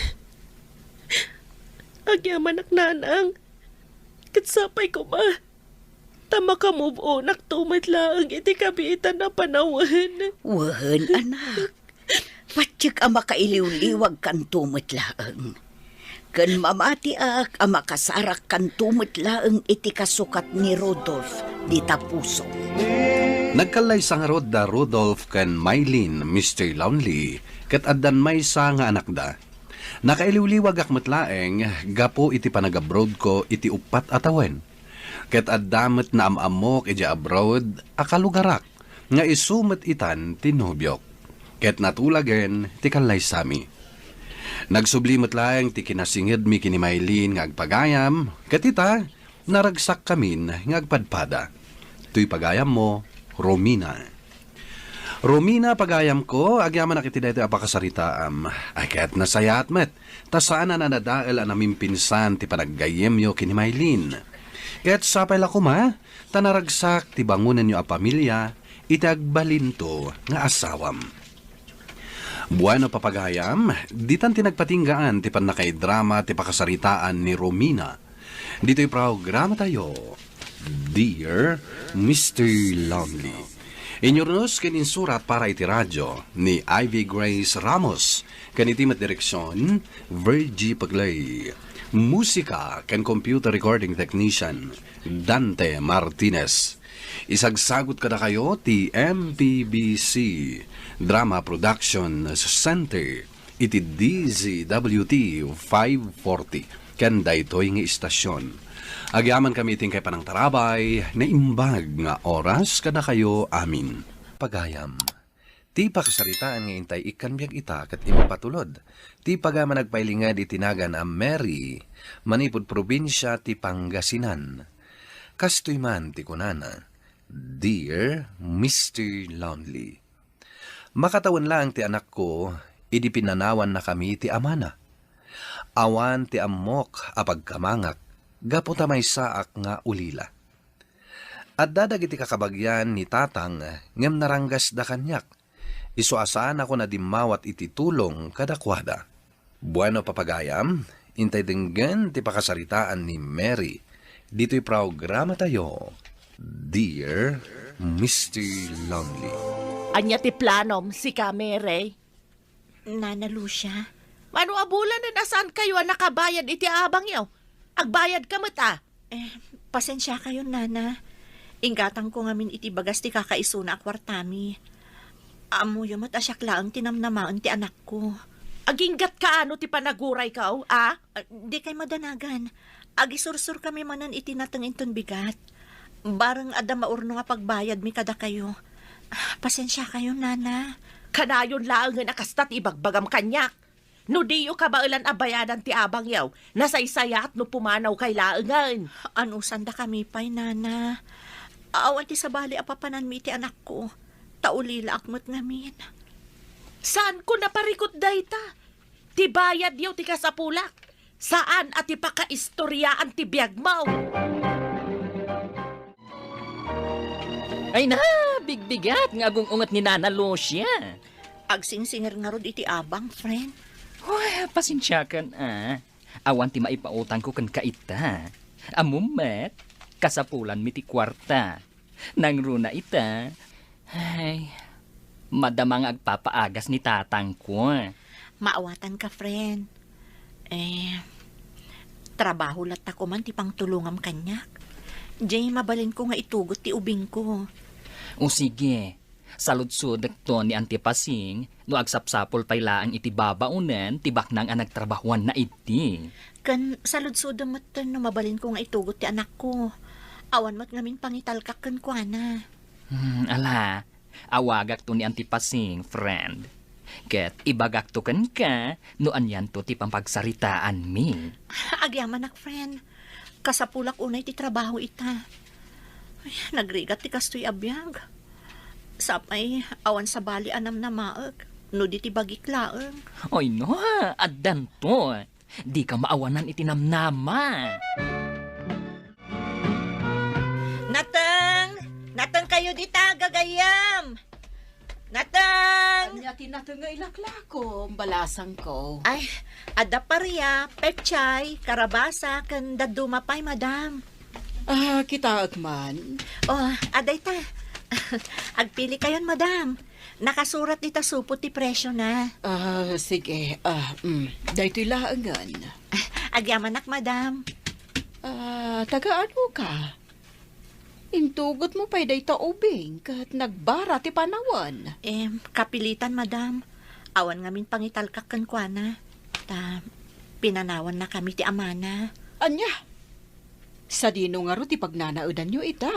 Agyamanak, nanang. Ket sapay koma ta maka-move onakto met laeng iti kabiitan a panawen. Wen, anak. Patiek a makailiwliwagkanto met laeng. Ken mamatiak a makasarakkanto met laeng iti kasukat ni Rodolf dita puso. Nagkallaysa ngarud da Rodolf ken Maylin, Mister Lonely, ket addan maysa nga anakda. Nakailiwliwagak met laeng gapu iti panagabroadko iti uppat a tawen. Ket adda met naam-ammok idiay abroad a kalugarak nga isu met itan ti nobiok. Ket natulagen ti kallaysami. Nagsubli met laeng ti kinasingedmi ken ni Maylin nga agpagayam, ket ita, naragsakkamin nga agpadpada. Toy pagayammo, Romina. Romina, pagayamko, agyamanak iti daytoy a pakasaritaam. Ay, ket nasayaat met, ta saan a nadadael a namimpinsan ti panaggayyemyo ken ni Maylin. Ket sapay la koma, ta naragsak ti bangonenyo a pamilia iti agbalinto nga asawam. Bueno, papagayam, ditan ti nagpatinggaan ti pannakaidrama ti pakasaritaan ni Romina. Ditoy programatayo, Dear Mister Lonely. Inyurnos ken insurat para iti radyo ni Ivy Grace Ramos, ken iti met direksion, Virgie Pegley. Musika ken computer recording technician, Dante Martinez. Isagsagut kadakayo ti M P B C Drama Production Center iti D Z W T five forty. ken daytoy nga istasion. Agyamankami iti inkay panangtarabay, naimbag nga oras kadakayo amin. Pagayam, ti pakasaritaan nga intay ikkan biag ita ket impatulod ti pagayam a nagpailinged iti nagan a Mary manipud probinsia ti Pangasinan. Kastoy man ti kunana, "Dear Mister Lonely, makatawen laeng ti anakko idi pinanawannakami ti amana. Awan ti ammok a pagkamangak gapu ta maysaak nga ulila. Adda dagiti kakabagian ni Tatang ngem naranggasda kaniak. Isu a saanakon a dimmawat iti tulong kadakuada." Bueno, papagayam, intay denggen ti pakasaritaan ni Mary ditoy programatayo, Dear Mister Lonely. Ania ti planom, sika, Mary? Nana Lucia? Mano a bulanen a saankayo a nakabayad iti abangyo? Agbayadka met a. Eh, pasensiakayon, Nana. Inggatangko ngamin iti bagas ti kakaisuna a kuartami. Ammoyo met a siak laeng ti namnamaen ti anakko. Aginggatka ano ti panagurayko, a? Ah, dikay madanagan. Agisursurkami manen iti nateng inton bigat. Bareng adda maurnong a pagbayadmi kadakayo. Pasensiakayon, Nana. Kanayon laengen a kasta ti ibagbagam kaniak. No diyo kabaelan a bayadan ti abangyo, nasaysayaat no pumanawkay laengen. Anusandakami pay, Nana. Awan ti sabali a papananmi iti anakko, ta ulilaak met ngamin. Saanko naparikut dayta? Ti bayadyo ti kasapulak. Saan a ti pakaistoriaan ti biagmo. Ay na, bigbigat nga agung-unget ni Nana Lucia. Agsingsingir ngarud iti abang, friend. Uy, pasensiakan, a. Awan ti maipautangko kenka ita. Ammom met, kasapulanmi ti kuarta. Nangruna ita, ay, madama nga agpapaagas ni tatangko. Maawatanka, friend. Eh, trabaho latta koman ti pangtulongam kaniak. Diay mabalinko nga itugot ti ubingko. O sige, saludsodekto ni Auntie Pasing no agsapsapul pay laeng iti babaonen ti baknang a nagtrabahoanna idi. Ken saludsodem metten no mabalinko nga itugot ti anakko. Awan met ngamin pangitalkak kenkuana. Hmm, ala, awagakto ni Auntie Pasing, friend. Ket ibagakto kenka no anianto ti pampagsaritaanmi. Agyamanak, friend. Kasapulak unay ti trabaho ita. Ay, nagrigat ti kastoy a biag. Sapay, awan sabali a namnamaek no di ti bagik laeng. Oy, no, addanto. Dika maawanan iti namnama. Nateng! Nateng kayo dita, gagayyem! Nateng! Ania ti nateng nga ilaklakom, balasangko? Ay, adda paria, pechay, karabasa, ken dadduma pay, madam. Ah, kitaek man. Oh, adda ita. Agpili kayon, madam. Nakasurat dita supot ti presyo na. Ah, sige. Ah, mm. Daytoy laengen. Agyamanak, madam. Ah, taga-ano ka? Intugotmo pay dayta ubing ket nagbara ti panawen. Em, kapilitan, madam. Awan ngamin pangitalkak kenkuana. Ta, pinanawannakami ti amana. Ania? Sadino ngarud ti pagnanaedanyo ita?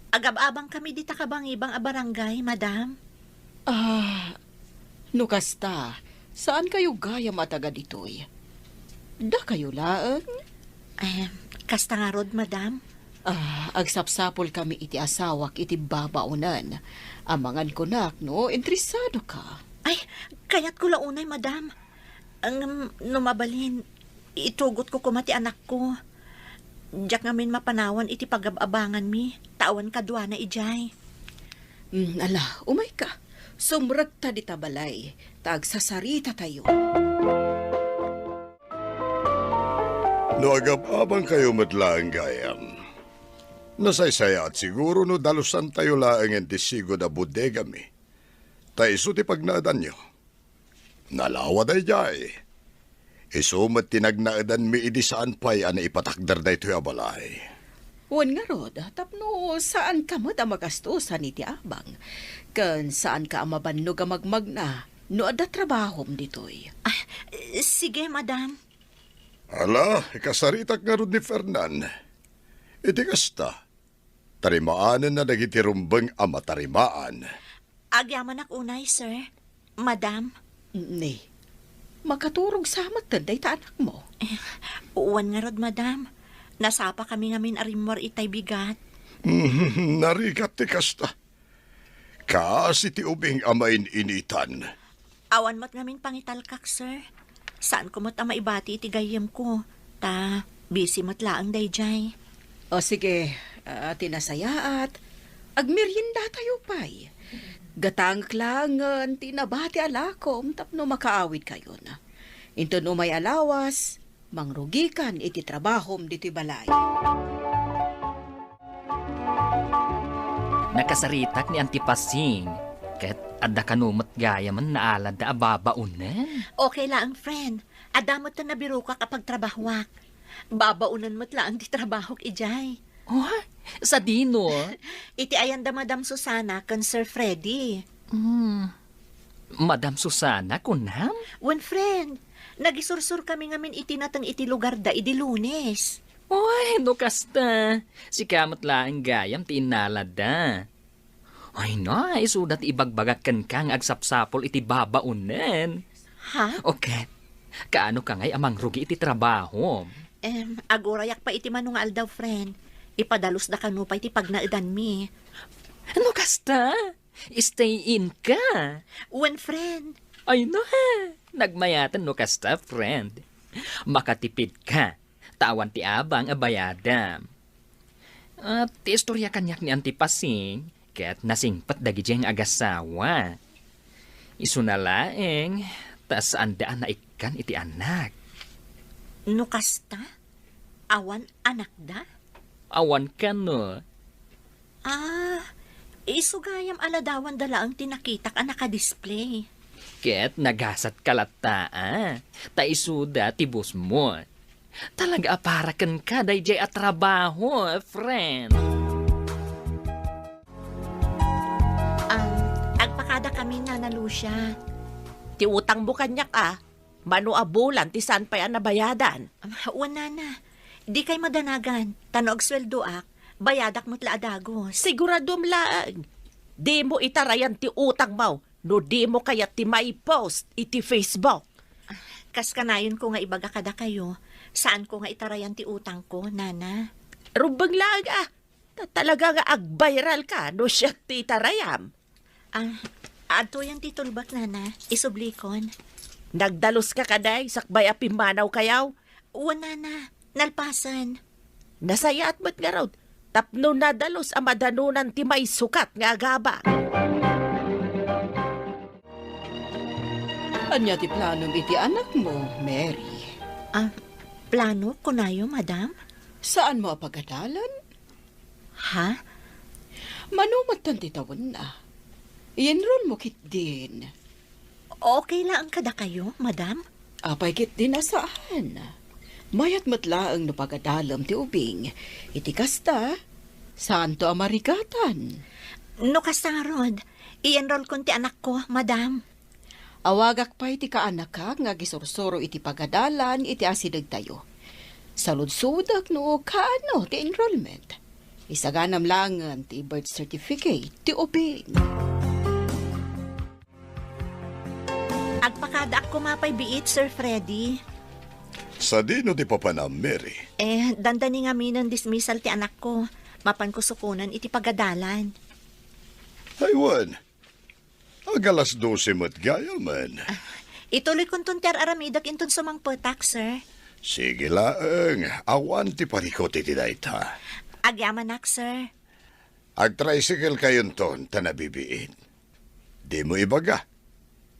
Agab-abangkami dita kabangibang a barangay, madam. Ah, no kasta, saankayo gayam a taga ditoy? Dakayo laeng? Em, kasta ngarud, madam. Ah, agsapsapulkami iti asawak iti babaonen. Amangan kunak no interesado ka. Ay, kayatko la unay, madam. Ngem no mabalin, itugotko koma ti anakko. Diak ngamin mapanawan iti pagab-abanganmi, ta awan kaduana idiay. Mm, ala, umayka. Sumrekta dita balay, ta agsasaritatayo. No agab-abangkayo met laeng gayam, nasaysayaat siguro no dalusantayo laengen ti sigud a bodegami, ta isu ti pagnaedanyo. Nalawa daydiay. Isu met ti nagnaedanmi idi saan pay a naipatakder daytoy a balay. Wen ngarud, tapno saanka met a magastusan iti abang, ken saanka a mabannog a magmagna no adda trabahom ditoy. Ah, sige, madam. Ala, kasaritak ngarud ni Fernan. Iti kasta, tarimaanenna dagiti rumbeng a matarimaan. Agyamanak unay, sir. Madam. Ni, makaturog sa met dayta anakmo? Eh, wen ngarud, madam. Nasapa kami ngamin a rimmuar itay bigat. Narigat ti kasta. Kaasi ti ubing a main-initan. Awan met ngamin pangitalkak, sir. Saanko met a maibati iti gayyemko, ta busy met laeng daydiay. O sige, ah, ti nasayaat, agmeriendatayo pay. Gatangek laengen ti nabati a lakom tapno makaawidkayon. Inton umay a lawas, mangrugikan iti trabahom ditoy balay. Nakasaritak ni Auntie Pasing, ket adda kano met gayamen naaladda a babaonen. Okay laeng, friend. Adda met ti nabirokak a pagtrabahoak. Babaonen met laeng ti trabahok idiay. Oh, sadino? Iti ayan da Madam Susana ken Sir Freddy. Hmm. Madam Susana, kunam? Wen, friend. Nagisursor kami ngamin iti nateng iti lugarda idi Lunes. Oy, no kasta, sika met laeng gayam ti innaladda. Ay na, isuda ti ibagbagak kenka nga agsapsapul iti babaonen. Ha? O ket, kaano ka ngay a mangrugi iti trabahom? Em, agurayak pay iti mano nga aldaw, friend. Ipadalosda kano pay ti pagnaedanmi. No kasta? Stay in ka. Wen, friend. Ay na, nagmayaten no kasta, friend. Makatipid ka, ta awan ti abang a bayadam. At ti istorya kaniak ni Auntie Pasing, ket nasingpet dagiti nga agasawa. Isuna laeng, ta saanda a naikkan iti anak. No kasta, awan anakda? Awan kano. Ah, isu gayam a ladawanda laeng ti nakitak a nakadisplay. Ket nagasat ka latta, ah. Ta isuda ti boss mo. Talaga a para kenka daydiay a trabaho, friend. Um, agpakada kami, Nana Lucia. Ti utangmo kaniak, a, mano a bulan ti saan pay a nabayadan? Um, wen, Nana. Dikay madanagan, ta no agsueldoak, bayadak met la a dagus. Siguradom laeng. Dimo itarayan ti utangmo no dimo kayat ti maipost iti Facebook. Kas kanayonko nga ibaga kadakayo, saanko nga itarayan ti utangko, Nana. Rumbeng laeng, a. Ta talaga nga agviral ka no siak ti itarayam. Ah, adtoyen ti tulbak, Nana. Isublikon. Nagdalus ka kadi, sakbay a pimmanawkayo? Wen, Nana. Nalpasen. Nasayaat met ngarud, tapno nadalus a madanunan ti maisukat nga agaba. Ania ti planom iti anakmo, Mary? Ah, plano, kunayo, madam? Saanmo a pagadalan? Ha? Mano met ti tawenna? I-enrollmo ketdin. Okay laeng kadakayo, madam? Apay ketdin a saan? Mayat met laeng no pagadalem ti ubing. Iti kasta, saanto a marigatan. No kasta ngarud, i-enrollkon ti anakko, madam. Awagak pay ti kaanakak nga agisursuro iti pagadalan iti asidegtayo. Saludsodek no kaano ti enrollment. Isaganam laengen ti birth certificate ti ubing. Agpakadaak koma pay biit, Sir Freddy. Sadino ti papanam, Mary? Eh, dandani ngaminen dismissal ti anakko. Mapanko sukonen iti pagadalan. Ay, wen. Ag alas dose met gayamen. Ah, ituloykonton ti ar-aramidek inton sumangpetak, sir. Sige laeng, awan ti parikut iti dayta. Agyamanak, sir. Agtricycle kayonton ta nabibiit. Dimo ibaga,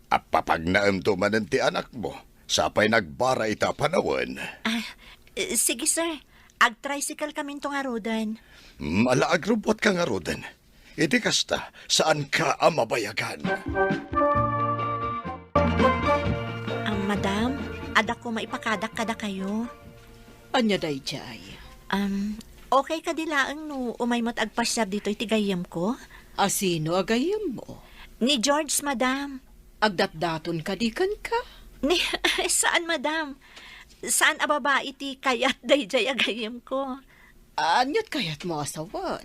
appapagnaemto manen ti anakmo, sapay nagbara ita a panawen. Ah, eh, sige, sir. Agtricycle kaminto ngaruden. Mm, ala, agrubuatka ngaruden. Iti kasta, saanka a mabayagan. Ah, madam, adda koma ipakadak kadakayo. Ania daydiay? Um, okay kadi laeng no umay met agpasiar ditoy ti gayyemko? A sino a gayyemmo? Ni George, madam. Agdatdaton kadi kenka? Ni, saan, madam. Saan a babai ti kayat daydiay a gayyemko. Aniat kayatmo a sawen?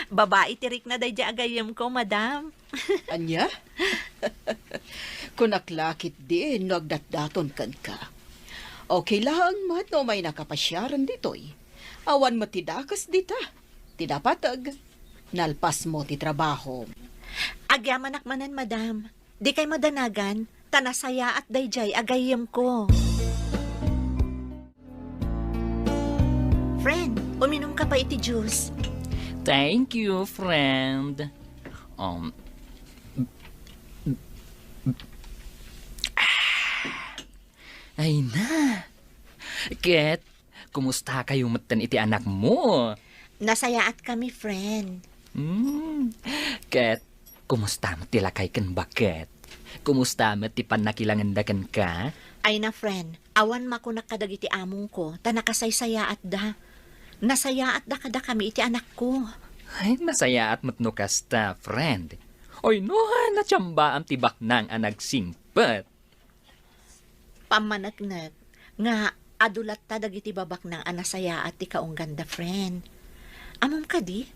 Babai ti rikna daydiay a gayyemko, madam. Ania? Kunak la ketdin no agdatdaton kenka. Okay laeng met no umaynaka pasiaren ditoy. Awan met ti dakes dita. Ti napateg, nalpasmo ti trabaho. Agyamanak manen, madam. Dikay madanagan, ta nasayaat daydiay a gayyemko. Friend, uminumka pay iti juice. Thank you, friend. Um, ay na. Ket, kumustakayo metten iti anakmo? Nasayaatkami, friend. Hmm. Ket, kumusta met ti lakay ken baket? Kumusta met ti pannakilangenda kenka? Ay na, friend, awan makunak kadagiti amongko, ta nakasaysayaatda. Nasayaatda kadakami iti anakko. Ay, nasayaat met no kasta, friend. Ay, no, natsambaam ti baknang a nagsingpet. Pammaneknek nga adu latta dagiti babaknang a nasayaat ti kaungganda, friend. Ammom kadi,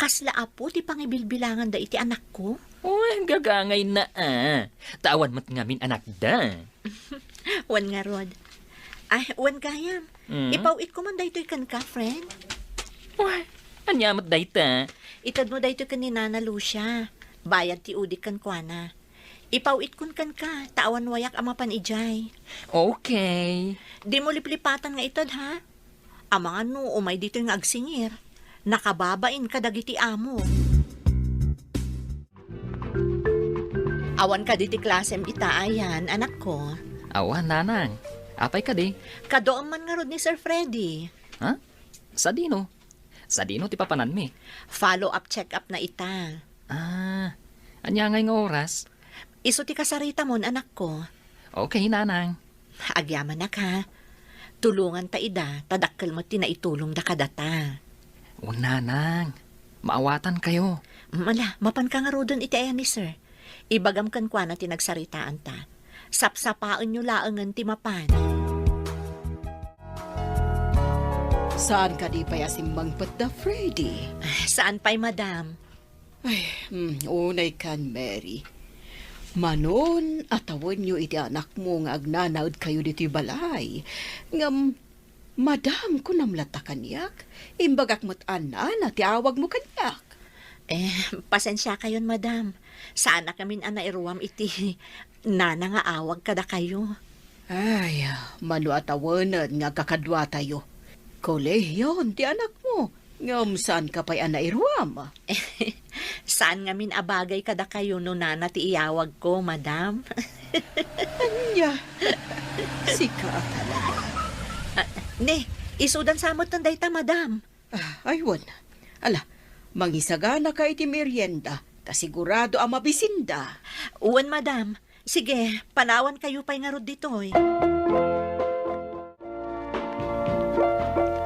kasla apo ti pangibilbilanganda iti anakko? Uy, gagangayna a. Ta awan met ngamin anakda. Wen ngarud. Ay, wen gayam. Mm. Ipaw-itko man daytoy kenka, friend. Uy, ania met dayta? Itedmo daytoy ken ni Nana Lucia. Bayad ti udik kenkuana. Ipaw-itkon kenka, ta awan wayak a mapan idiay. Okay. Dimo liplipatan nga ited, ha? Amangan no umay ditoy nga agsingir. Nakababain kadagiti amo. Awan kadi ti klasem ita ayan, anakko? Awan, nanang. Apay kadi? Kaduam man ngarud ni Sir Freddy. Ha? Sadino? Sadino ti papananmi? Follow-up check-up na ita. Ah, ania ngay nga oras? Isu ti kasaritamon, anakko. Okay, nanang. Agyamanak, ha. Tulonganta ida, ta dakkel met ti naitulongda kadata. O, nanang, maawatankayo. Mala, mapanka ngaruden iti ayan ni sir. Ibagam kenkuana ti nagsaritaanta. Sapsapaenyo laengen ti mapan. Saan kadi pay a simmangpetda, Freddy? Saan pay, madam? Ay, hmm, unay kan, Mary. Manon a tawenyo iti anakmo nga agnanaedkayo ditoy balay. Ngem, madam, kunam latta kaniak. Imbagak met a nana ti awagmo kaniak. Eh, pasensiakayon, madam. Saanak ngamin a nairuam iti nana nga awag kadakayo. Ay, mano a tawenen nga agkakaduatayo. Kolehion ti anakmo, ngem saanka pay a nairuam. Saan ngamin a bagay kadakayo no nana ti iyawagko, madam. Ania? Sika a talaga. Ah, ne, isudan sa metten dayta, madam. Ah, ay, wen. Ala, mangisaganaka iti merienda, ta sigurado a mabisinda. Wen, madam. Sige, panawankayo pay ngarud ditoy.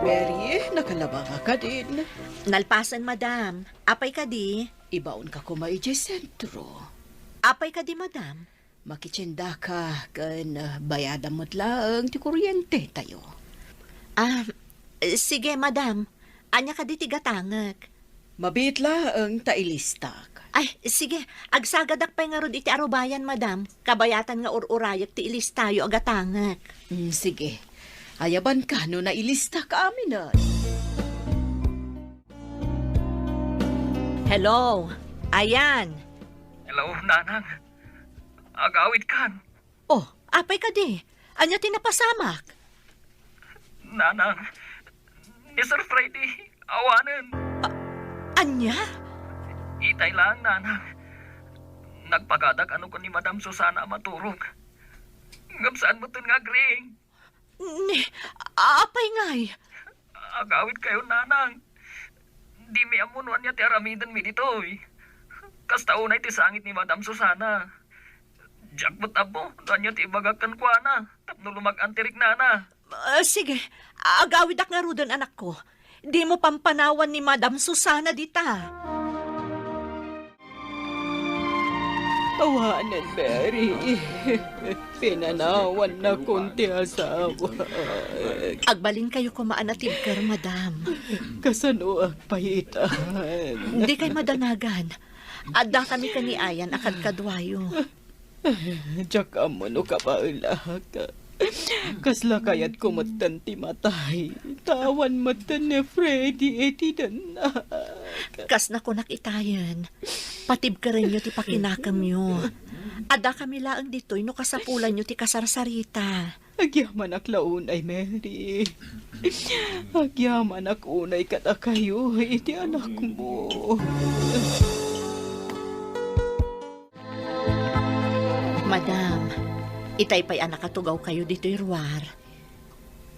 Mary, nakalabangaka din. Nalpasen, madam. Apay kadi? Ibaonka koma idiay sentro. Apay kadi, madam? Makitiendaka ken, ah, bayadam met laeng ti kuryentetayo. Ah, sige, madam. Ania kadi ti gatangek? Mabiit laeng ta ilistak. Ay, sige. Agsagadak pay ngarud iti arubayan, madam. Kabayatan nga ur-urayek ti ilistayo a gatangek. Mm, sige. Ayabanka no nailistak aminen. Hello? Ayan. Hello, Nanang. Agawidkan. Oh, apay kadi? Ania ti napasamak? Nanang, ni Sir Freddy, awanen. A-, ania? Itay laeng, Nanang. Nagpagadak a no ken ni Madam Susana a maturog. Ngem saan metten nga agriing. Ni, apay ngay? Agawidkayo, Nanang. Dimi ammo no ania ti aramidenmi ditoy. Kasta unay ti sangit ni Madam Susana. Diak met ammo no ania ti ibagak kenkuana tapno lumag-an ti riknana. Ah, sige, agawidak ngaruden, anakko. Dimo pampanawan ni Madam Susana dita. Awanen, Mary. Pinanawannakon ti asawa. Agbalinkayo koma a natibker, madam. Kasanoak pay ita? Dikay madanagan. Addakami ken ni Ayan a kadkaduayo. Diak ammo no kabaelak. Kasla kayatko metten ti matay. Ta awan metten ni Freddy iti dennak. Kas nakunak itayen, patibkerenyo ti pakinakemyo. Addakami laeng ditoy no kasapulanyo ti kasarsarita. Agyamanak la unay, Mary. Agyamanak unay kadakayo iti anakmo. Madam, itay pay a nakatugawkayo ditoy ruar.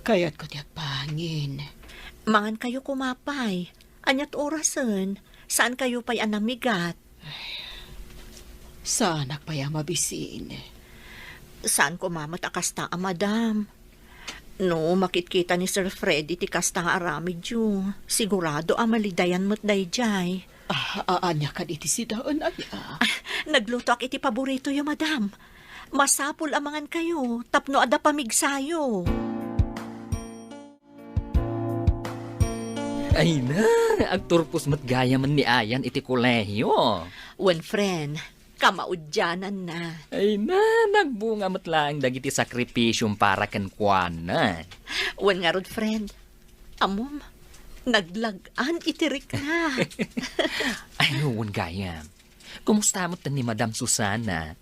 Kayatko ti agbangin. Mangankayo koma pay. Aniat orasen? Saankayo pay a namigat? Saanak pay a mabisin. Saan koma met a kasta a madam. No makitkita ni Sir Freddy ti kasta nga aramidyo, sigurado a malidayan met daydiay. Ah, a-, ania kadi ti sidaen, aya? Ah, naglutoak iti paboritoyo, madam. Masapul a mangankayo tapno adda pamigsayo. Ay na, agturpos met gayamen ni Ayan iti kolehio. Wen, friend, kamaudiananna. Ay na, nagbunga met laeng dagiti sakripisiom para kenkuana. Wen ngarud, friend, ammom, naglag-an iti rikna. Ay, wen gayam. Kumusta met ni Madam Susana?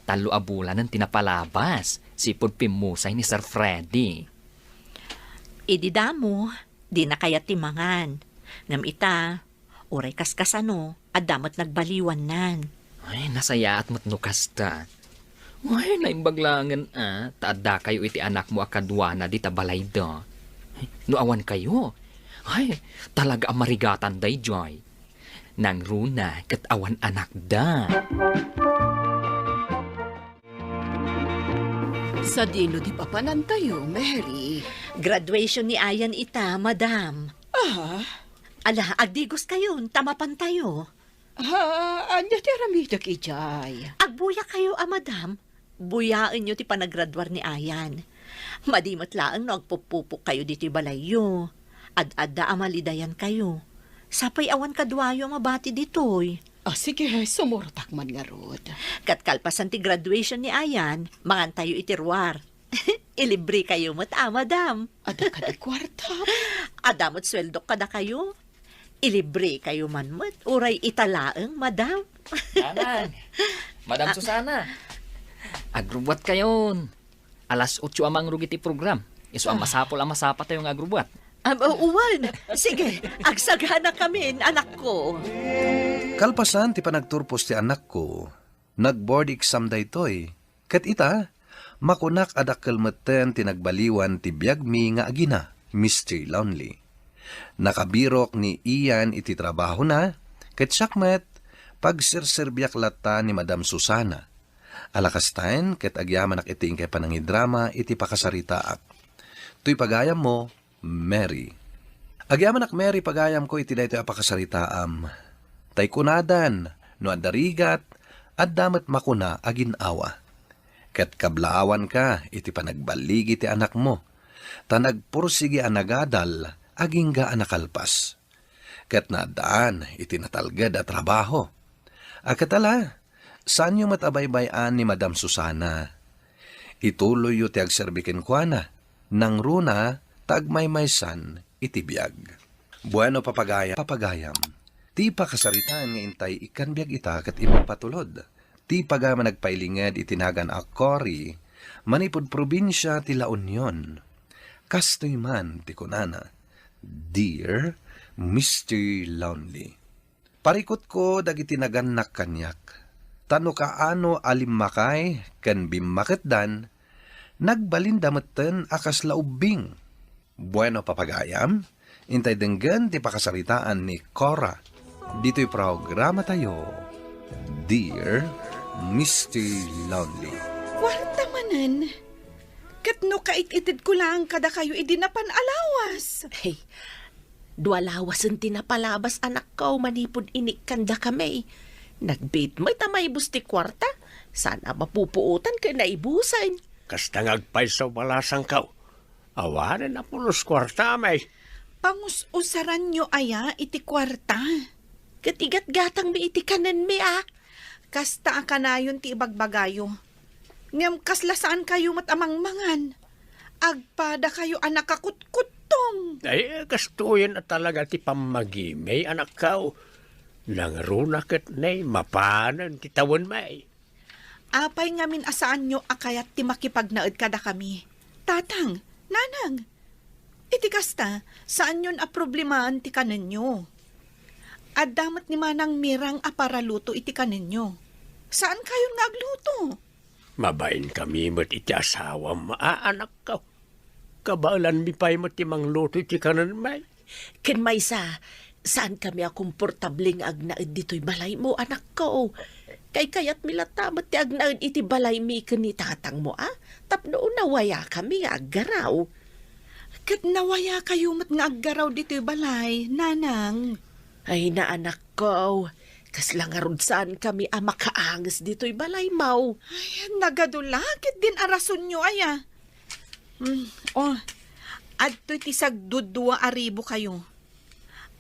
Tallo a bulanen ti napalabas, sipud pimmusay ni Sir Freddy. Idi damo, dina kayat ti mangan. Ngem ita, uray kaskasano, adda met nagbaliwannan. Ay, nasayaat met no kasta. Ay, naimbag laengen a, ta addakayo iti anakmo a kaduana dita balayda. Ay, no awankayo, ay, talaga a marigatan daydiay. Nangruna ket awan anakda. Sadino ti papanantayo, Mary? Graduation ni Ayan ita, madam. Ah? Ala, agdigoskayon, ta mapantayo. Ah, ania ti aramidek idiay? Agbuyakayo a madam. Buyaenyo ti panagraduar ni Ayan. Madi met laeng no agpuppupokkayo ditoy balayyo. Ad-adda a malidayankayo. Sapay awan kaduayo a mabati ditoy. Ah, sige, sumurtak man ngarud. Ket kalpasan ti graduation ni Ayan, mangantayo iti ruar. Ilibrekayo met a, madam. Adda kadi kuarta? Adda met sueldok kadakayo. Ilibrekayo man met, uray ita laeng, madam. Nanang, Madam Susana, agrubbuatkayon. Alas otso a mangrugit ti program. Isu a masapul a masapatayo nga agrubbuat. Am, o-, uwan. Sige, agsaganakamin, anakko. Kalpasan ti panagturpos ti anakko, nag-board exam daytoy. Ket ita, makunak a dakkel metten ti nagbaliwan ti biagmi nga agina, Mister Lonely. Nakabirok ni Ian iti trabahona, ket siak met, pagserserbiak latta ni Madam Susana. Ala kastaen, ket agyamanak iti inkay panangidrama iti pakasaritaak. Toy pagayammo, Mary. Agyamanak, Mary, pagayamko iti daytoy a pakasaritaam. Tay kunadan, no adda rigat, adda met makuna a gin-awa. Ket kablaawanka iti panagballigi ti anakmo, ta nagpursigi a nagadal agingga a nakalpas. Ket naaddaan iti natalged a trabaho. A ket ala, saanyo met a baybay-an ni Madam Susana. Ituloyyo ti agserbi kenkuana, nangruna ta agmaymaysan iti biag. Bueno, papagaya-, papagayam, ti pakasaritaan nga intay ikkan biag ita ket immapatulod. Ti pagayam a nagpailinged iti nagan a Cory, manipud probinsia ti La Union. Kastoy man ti kunana, "Dear Mister Lonely." Parikutko dagiti nagannak kaniak, ta no kaano a limmakay ken bimmaketdan, nagbalinda metten a kasla ubbing. Bueno, papagayam, intay denggen ti pakasaritaan ni Cora ditoy programatayo, Dear Mister Lonely. Kuarta manen? Ket no kait-itedko laeng kadakayo idi napan a lawas? Hey, dua lawasen ti napalabas, anakko, manipud inikkandakami. Nagbiit met a maibus ti kuarta, saan a mapupuotan ken naibusen. Kasta nga agpayso balasangko. Awanen a pulos kuartam, ay. Pangus-usaranyo aya iti kuarta? Ket igatgatangmi iti kanenmi, a. Kasta a kanayon ti ibagbagayo. Ngem kasla saankayo met a mangmangan. Agpadakayo a nakakutkuttong. Ay, kastoyen a talaga ti pammagimi, anakko. Nangruna ket nay mapanen ti tawenmi. Apay ngamin a saanyo a kayat ti makipagnaed kadakami? Tatang, nanang, iti kasta, saanyon a problemaen ti kanenyo. Adda met ni Manang Mirang a paraluto iti kanenyo. Saankayon nga agluto? Mabainkami met iti asawam, a, anakko. Kabaelanmi pay met ti mangluto iti kanenmi. Ken maysa, saankami a komportable nga agnaed ditoy balaymo, anakko. Kaykayatmi latta met ti agnaed iti balaymi ken ni tatangmo, a, tapno nawayakami nga aggaraw. Ket nawayakayo met nga aggaraw ditoy balay, nanang. Ay, naanak, Ko, kasla ngarud saankami a makaanges ditoy balaymo. Ay, nagadu la ketdin a rasonyo aya. Mm, oh, adtoy ti sagdudua a ribukayo.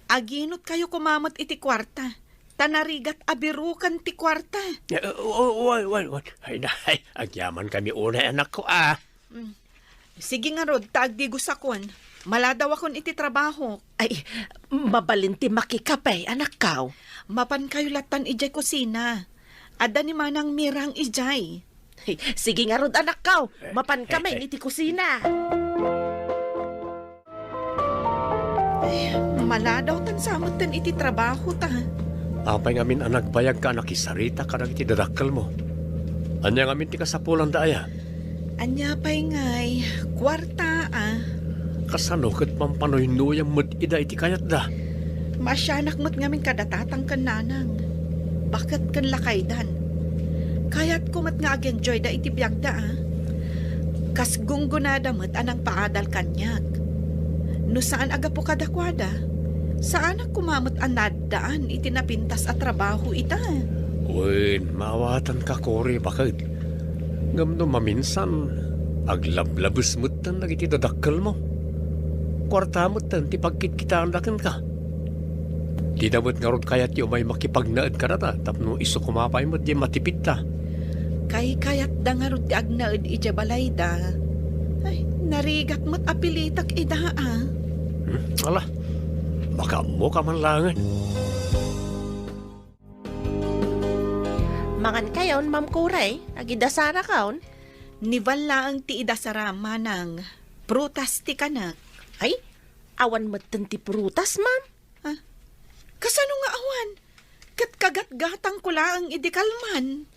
Aginotkayo koma met iti kuarta, ta narigat a biruken ti kuarta. Eh, oh, oh, wait, wait, wait. Ay, na, ay, agyamankami unay, anakko, a. Mm. Sige ngarud, ta agdigosakon. Maladawakon iti trabaho. Ay, mabalin ti makikape, anakko. Mapankayo lattan idiay kusina. Adda ni Manang Mirang idiay. Sige ngarud, anakko. Mapankami iti kusina. Ay, maladawtan sa metten iti trabaho ta. Apay ngamin a nagbayagka a nakisarita kadagiti dadakkelmo? Ania ngamin ti kasapulanda aya? Ania pay ngay, kuarta, a. Kasano ket mampanoynoyam met ida iti kayatda? Maasianak met ngamin kada tatang ken nanang. Baket ken lakaydan. Kayatko met nga ag-enjoyda iti biagda, a. Kas gunggonada met a nangpaadal kaniak. No saan a gapu kadakuada, saanak koma met a naaddaan iti napintas a trabaho ita. Wen, maawatanka, Cory, baket. Ngem no maminsan, aglablabes metten dagiti dadakkelmo. Kuarta metten ti pagkitkitaenda kenka. Dida met ngarud kayat ti umay makipagnaed kadata tapno isu koma pay met ti matipidda. Kaykayatda ngarud ti agnaed idiay balayda. Ay, narigat met a pilitek ida, a. Hmm, ala, makaammoka man laengen. Mangankayon, Ma'am Kuray, agidasarakon? Ni Val laeng ti idasaram, manang. Prutas ti kanek. Ay, awan metten ti prutas, ma'am. Ah, kasano nga awan? Ket kagatgatangko laeng idi kalman.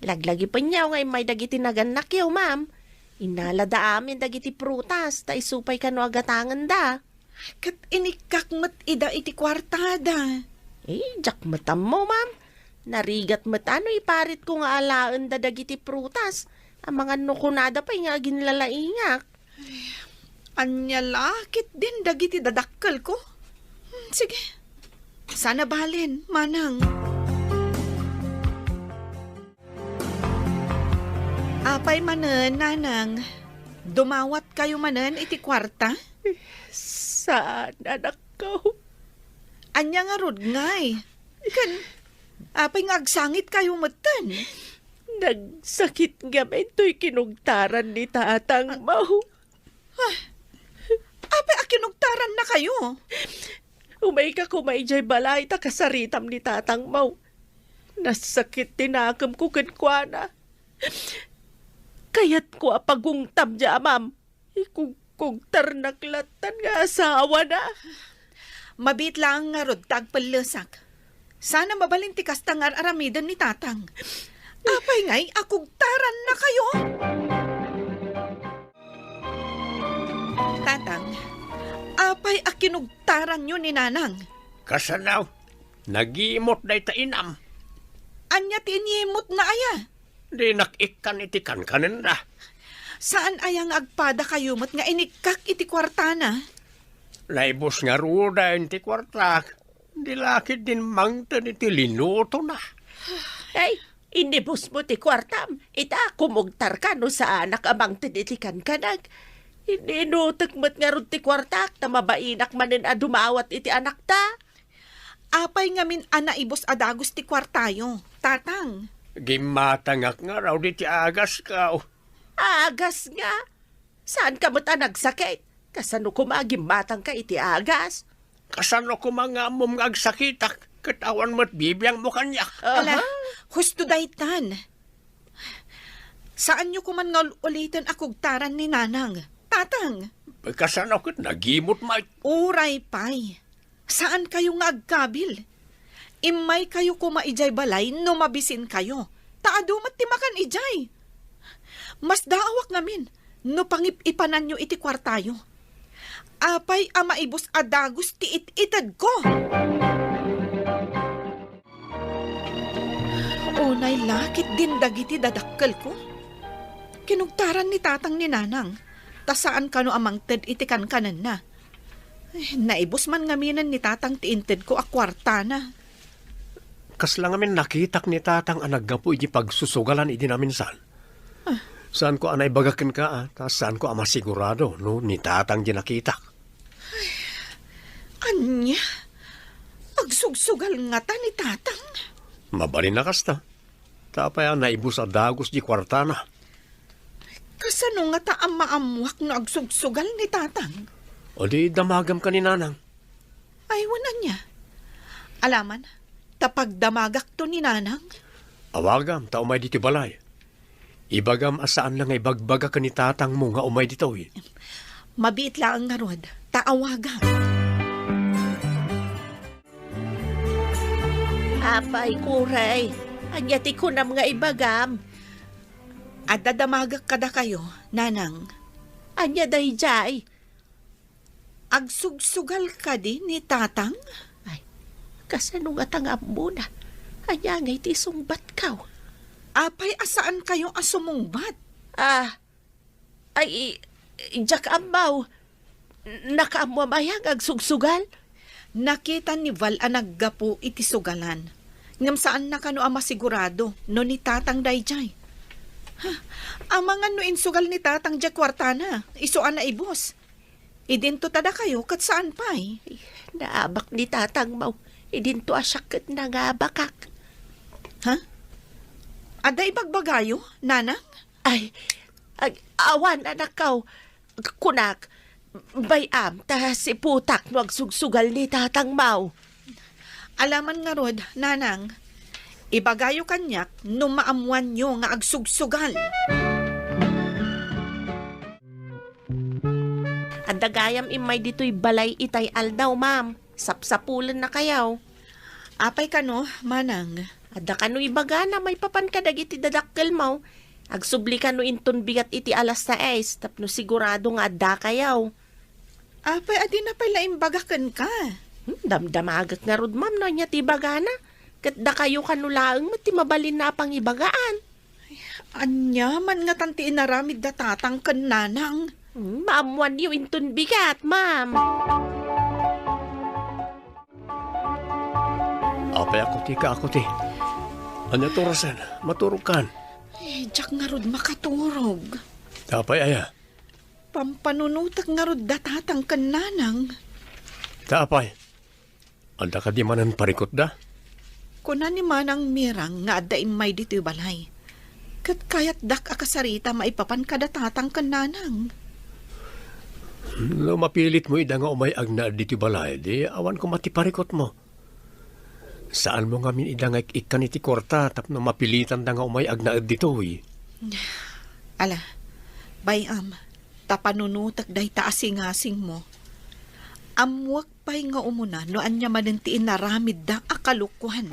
Laglagipenyo nga immay dagiti nagannakyo, ma'am. Innalada amin dagiti prutas, ta isu pay kano a gatangenda. Ket inikkak met ida iti kuartada. Eh, diak met ammo, ma'am. Narigat met a no iparitko nga alaenda dagiti prutas. Amangan no kunada pay nga aginlalaingak. Ania la ketdin dagiti dadakkelko? Hmm, sige. Saan a balen, manang. Apay manen, nanang, dumawatkayo manen iti kuarta? Saan, anakko. Ania ngarud ngay? Ken, apay nga agsangitkayo metten? Nagsakit ngamin toy kinugtaran ni tatangmo. Ah, apay a kinugtarannakayo? Umayka koma idiay balay ta kasaritam ni tatangmo. Nasakit ti nakemko kenkuana. Kayatko a pagungtam diay amam. Ikugkugtarnak lattan nga asawana. Mabiit laeng ngarud ta agpellesak. Saan a mabalin ti kasta nga ar-aramiden ni tatang. Apay ngay a kugtarannakayo? Tatang, apay a kinugtaranyo ni nanang? Kasano? Nagimot dayta inam. Ania ti inyimotna aya? Dinak ikkan iti kankanenda. Saan aya nga agpadakayo met nga inikkak iti kuartana? Naibus ngaruden ti kuartak. Di la ketdin mangted iti linutona. Ay, inibusmo ti kuartam. Ita, kumugtarka no saanak a mangted iti kankanag. Ininutek met ngarud ti kuartak, ta mabainak manen a dumawat iti anakta. Apay ngamin a naibus a dagus ti kuartayo, Tatang? Gimmatangak ngarud iti agaskaw. Agas nga? Saanka met a nagsakit? Kasano koma a gimmatangka iti agas? Kasano koma nga ammom nga agsakitak, ket awan met bibiangmo kaniak? Ala, aha, husto daytan. Saanyo koman nga ul-uliten a kugtaran ni Nanang, Tatang. Kasano ket nagimut met? Uray pay. Saankayo nga agkabil. Immaykayo koma idiay balay no mabisinkayo. Ta adu met ti makan idiay. Masdaawak ngamin no pangip-ipananyo iti kuartayo. Apay a maibus a dagus ti it-itedko? Unay la ketdin dagiti dadakkelko. Kinugtaran ni Tatang ni Nanang, ta saan kano a mangted iti kankanenna. Eh, naibus man ngaminen ni Tatang ti intedko a kuartana. Kasla ngamin nakitak ni Tatang a naggapu iti pagsusugalan idi naminsan. Ah. Saanko a naibaga kenka, a, ta saanko a masigurado no ni Tatang di nakitak. Ania? Agsugsugal ngata ni Tatang? Mabalin a kasta. Ta apay a naibus a dagus di kuartana? Kasano ngata a maammuak no agsugsugal ni Tatang? O di damagam ka ni Nanang. Ay, wen ania? Alaman, ta pagdamagakto ni Nanang. Awagam, ta umay ditoy balay. Ibagam a saanna nga ibagbaga ken ni tatangmo nga umay ditoy. Mabiit laeng ngarud, ta awagam. Apay, uray, ania ti kunam nga ibagam? Adda damagek kadakayo, Nanang. Ania daydiay? Agsugsugal kadi ni Tatang? Ay, kasano ngata nga ammona? Ania ngay ti sungbatko? Apay a saankayo a sumungbat? Ah, ay, i-, diak ammo. Nakaammoam aya nga agsugsugal? Nakita ni Val a naggapu iti sugalan. Ngem saanna kano a masigurado no ni Tatang daydiay. Ha, amangan no insugal ni Tatang diay kuartana, isu a naibus. Idinto ta dakayo ket saan pay? Naabak ni tatangmo. Idinto a siak ket nangabakak. Ha? Adda ibagbagayo, Nanang? Ay, ag-, awan, anakko. Kunak, bay-am, ta siputak no agsugsugal ni tatangmo. Alaman ngarud, Nanang, ibagayo kaniak no maammoanyo nga agsugsugal. Adda gayam immay ditoy balay itay aldaw, ma'am. Sapsapulennakayo. Apay kano, Manang? Adda kano ibagana maipapan kadagiti dadakkelmo. Agsubli kano inton bigat iti alas sais tapno sigurado nga addakayo. Apay a dina pay la imbaga kenka? Hmm, damdamagek ngarud, ma'am, no ania ti ibagana. Ket dakayo kano laeng met ti mabalin a pangibagaan. Ania man ngatan ti inaramid da tatang ken nanang? Hmm, maammoanyo inton bigat, ma'am. Apay a kuti ka a kuti. Ania ti orasen? Maturogkan. Eh, diak ngarud makaturog. Apay aya? Pampanunotek ngarud da tatang ken nanang. Ta apay? Adda kadi manen parikutda? Kuna ni Manang Mirang nga adda immay ditoy balay. Ket kayatdak a kasarita maipapan kada tatang ken nanang. No mapilitmo ida nga umay agnaed ditoy balay, di awan koma ti parikutmo. Saanmo ngamin ida nga ik-ikkan iti kuarta tapno mapilitanda nga umay agnaed ditoy. Ala, bay-am, ta panunotek dayta a singasingmo. Ammoek pay nga umuna no ania manen ti inaramidda a kalokoan.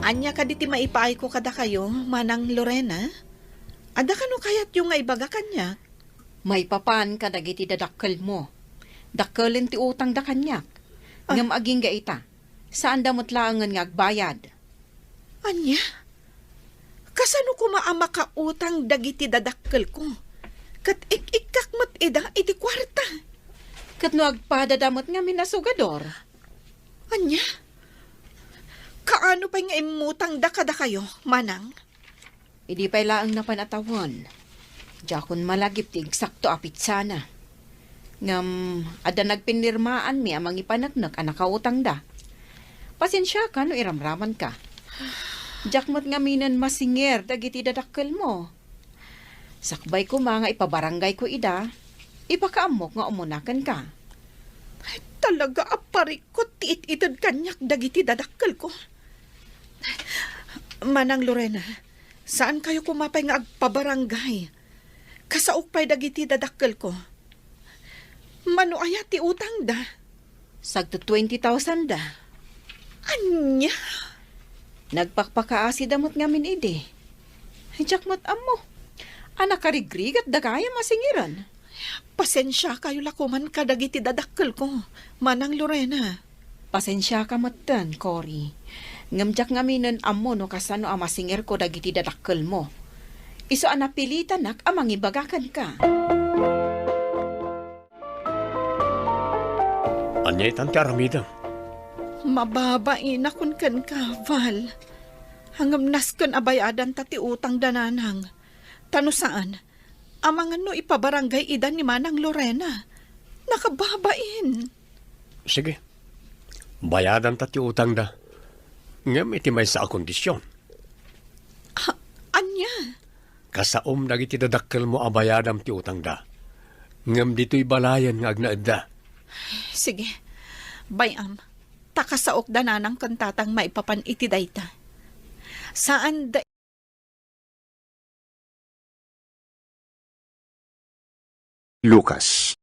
Ania kadi ti maipaayko kadakayo, Manang Lorena? Adda kano kayatyo nga ibaga kaniak? Maipapan kadagiti dadakkelmo. Dakkelen ti utangda kaniak. Ah. Ngem agingga ita, saanda met laengen nga agbayad. Ania? Kasano koma a makautang dagiti dadakkelko? Ket ik-ikkak met ida iti kuarta. Ket no agpadada met ngamin a sugador? Ania? Kaano pay nga immutangda kadakayo, manang? Idi pay laeng napan a tawen, diakon malagip ti eksakto a pitsana. Ngem adda nagpinirmaanmi a mangipaneknek a nakautangda. Pasensiaka no iramramanka. Diak met ngaminen masinger dagiti dadakkelmo. Sakbay koma nga ipabaranggayko ida, ipakaammok nga umuna kenka. Talaga a parikut ti it-ited kaniak dagiti dadakkelko. Manang Lorena, saankayo koma pay nga agpabaranggay. Kasaok pay dagiti dadakkelko. Mano aya ti utangda? Sagto twenty thousand da. Ania? Nagpakpakaasida met ngamin idi. Diak met ammo. A nakarigrigat da gayam a singiran. Pasensiakayo la koman kadagiti dadakkelko, Manang Lorena. Pasensiaka metten, Cory. Ngem diak ngaminen ammo no kasano a masingerko dagiti dadakkelmo. Isu a napilitanak a mangibaga kenka. Ania itan ti aramidem? Mababainakon kenka, Val. Ngem nasken a bayadanta ti utangda nanang. Ta no saan, amangan no ipabaranggay ida ni Manang Lorena. Nakababain. Sige. Bayadanta ti utangda. Ngem iti maysa a kondision. A-, ania? Kasaom dagiti dadakkelmo a bayadam ti utangda. Ngem ditoy balayen nga agnaedda. Sige. Bay-am, ta kasaokda nanang ken tatang maipapan iti dayta. Saanda Lucas,